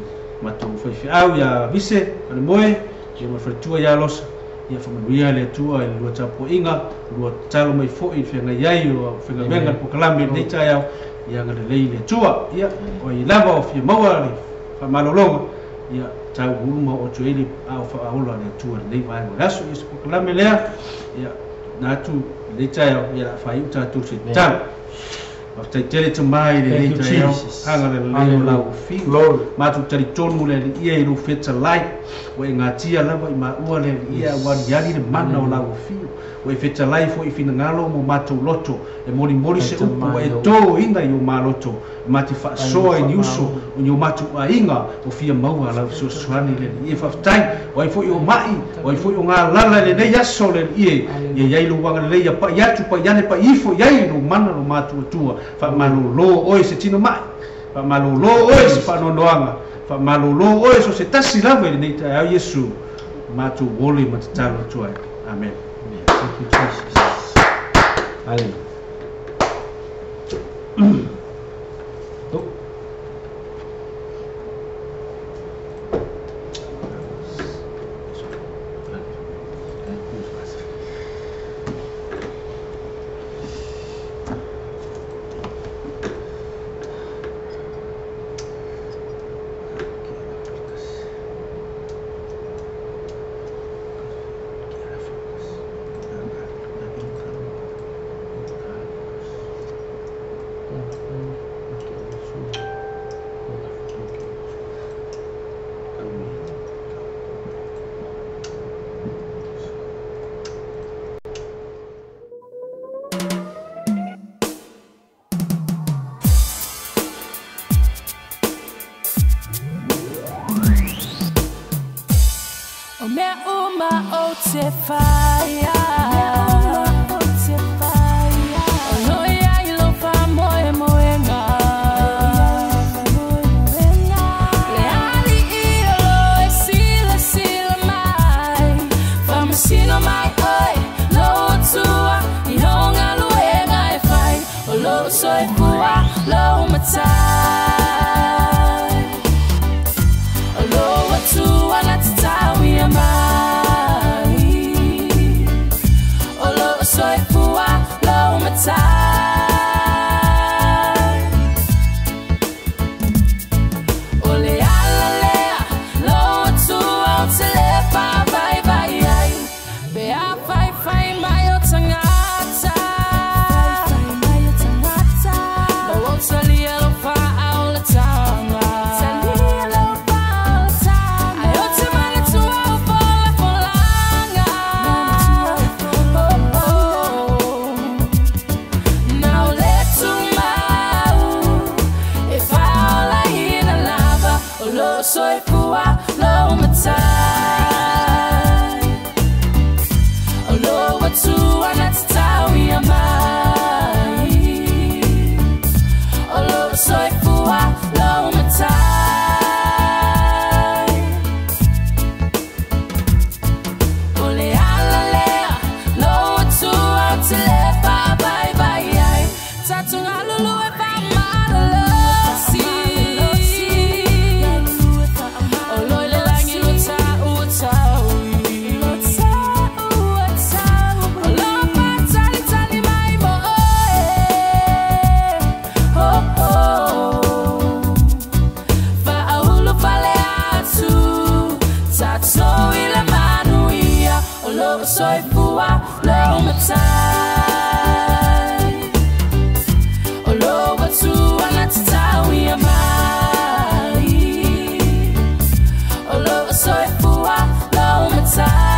Speaker 2: matou faifeau ia Vise Falemoe, ia ma le faletua ia Losa. Ia faamanuia le Atua i le lua tapuaiga, lua tatalo mai foi i le feagai ai o faigaluega le polokalame i lenei taeao. Ia agalelei le Atua. Ia, o ai lava o fia maua le faamalologa, ia tauulu ma oo atu ai le ao faaola a le Atua i lenei vaega o le aso. Ia se polokalame lea, ia na atu i lenei taeao, ia o le a faaiu tatou se tatalo. Faafetai tele Tama i lenei taeao, agalelei o lau fiu. Matou talitonu le Alii e i lou fetalai, ua e gatia lava i maua le Alii e ua aliali le mana o lau fiu. Ua e fetalai foi i finagalo mo matou loto, e molimoli se upu ua e toina i o maloto, e ma te faasoa i ni uso o ni o matou aiga o fia maua lau fesoasoani le Alii e. Faafetai, o ai foi o mai, o ai foi o galala i lenei aso le Alii e, ia i ai lou agalelei ia pai atu, pai ane, pai ifo i ai lou mana lo matuatua. Faamalolo oe se tino mai, faamalolo oe se faanoanoaga, faamalolo oe so se tasi lava i lenei taeao Iesu, matou ole ma tatalo atu ai. Amen.
Speaker 3: Thank you, Jesus. Hallelujah. Oh.
Speaker 4: O mea uma o te whaia. O loi ai lo wha moe moenga. Le ali i o lo e sila sila mai. Whamasino mai oi lo atua i honga luenga e whai. O lo soifua lo matai. O lo atua na te tauia mai. O lo soifua lo matai. O le ala lea lo atua o te le whawai vai ai. Pe a whai whai mai o tangata. Lo o talia lo wha au le tanga. Ai o te mana tua o fola folanga. Oh, oh. Na o le tumau e whaola ina lava. O lo soifua lo matai. O lo atua na te tauia mai. O lo soifua lo matai. O le ala lea lo atua o te le whawai vai ai. Tatunga lulu e whamalalosi. O loi le langi lo tau o taui. O lo whatali tali mai mo oe. Oh, oh. Whaaulu whale atu. Tatou i le manuia. O lo soifua lo matai. O lo atua na te tauia mai. O lo soifua lo matai.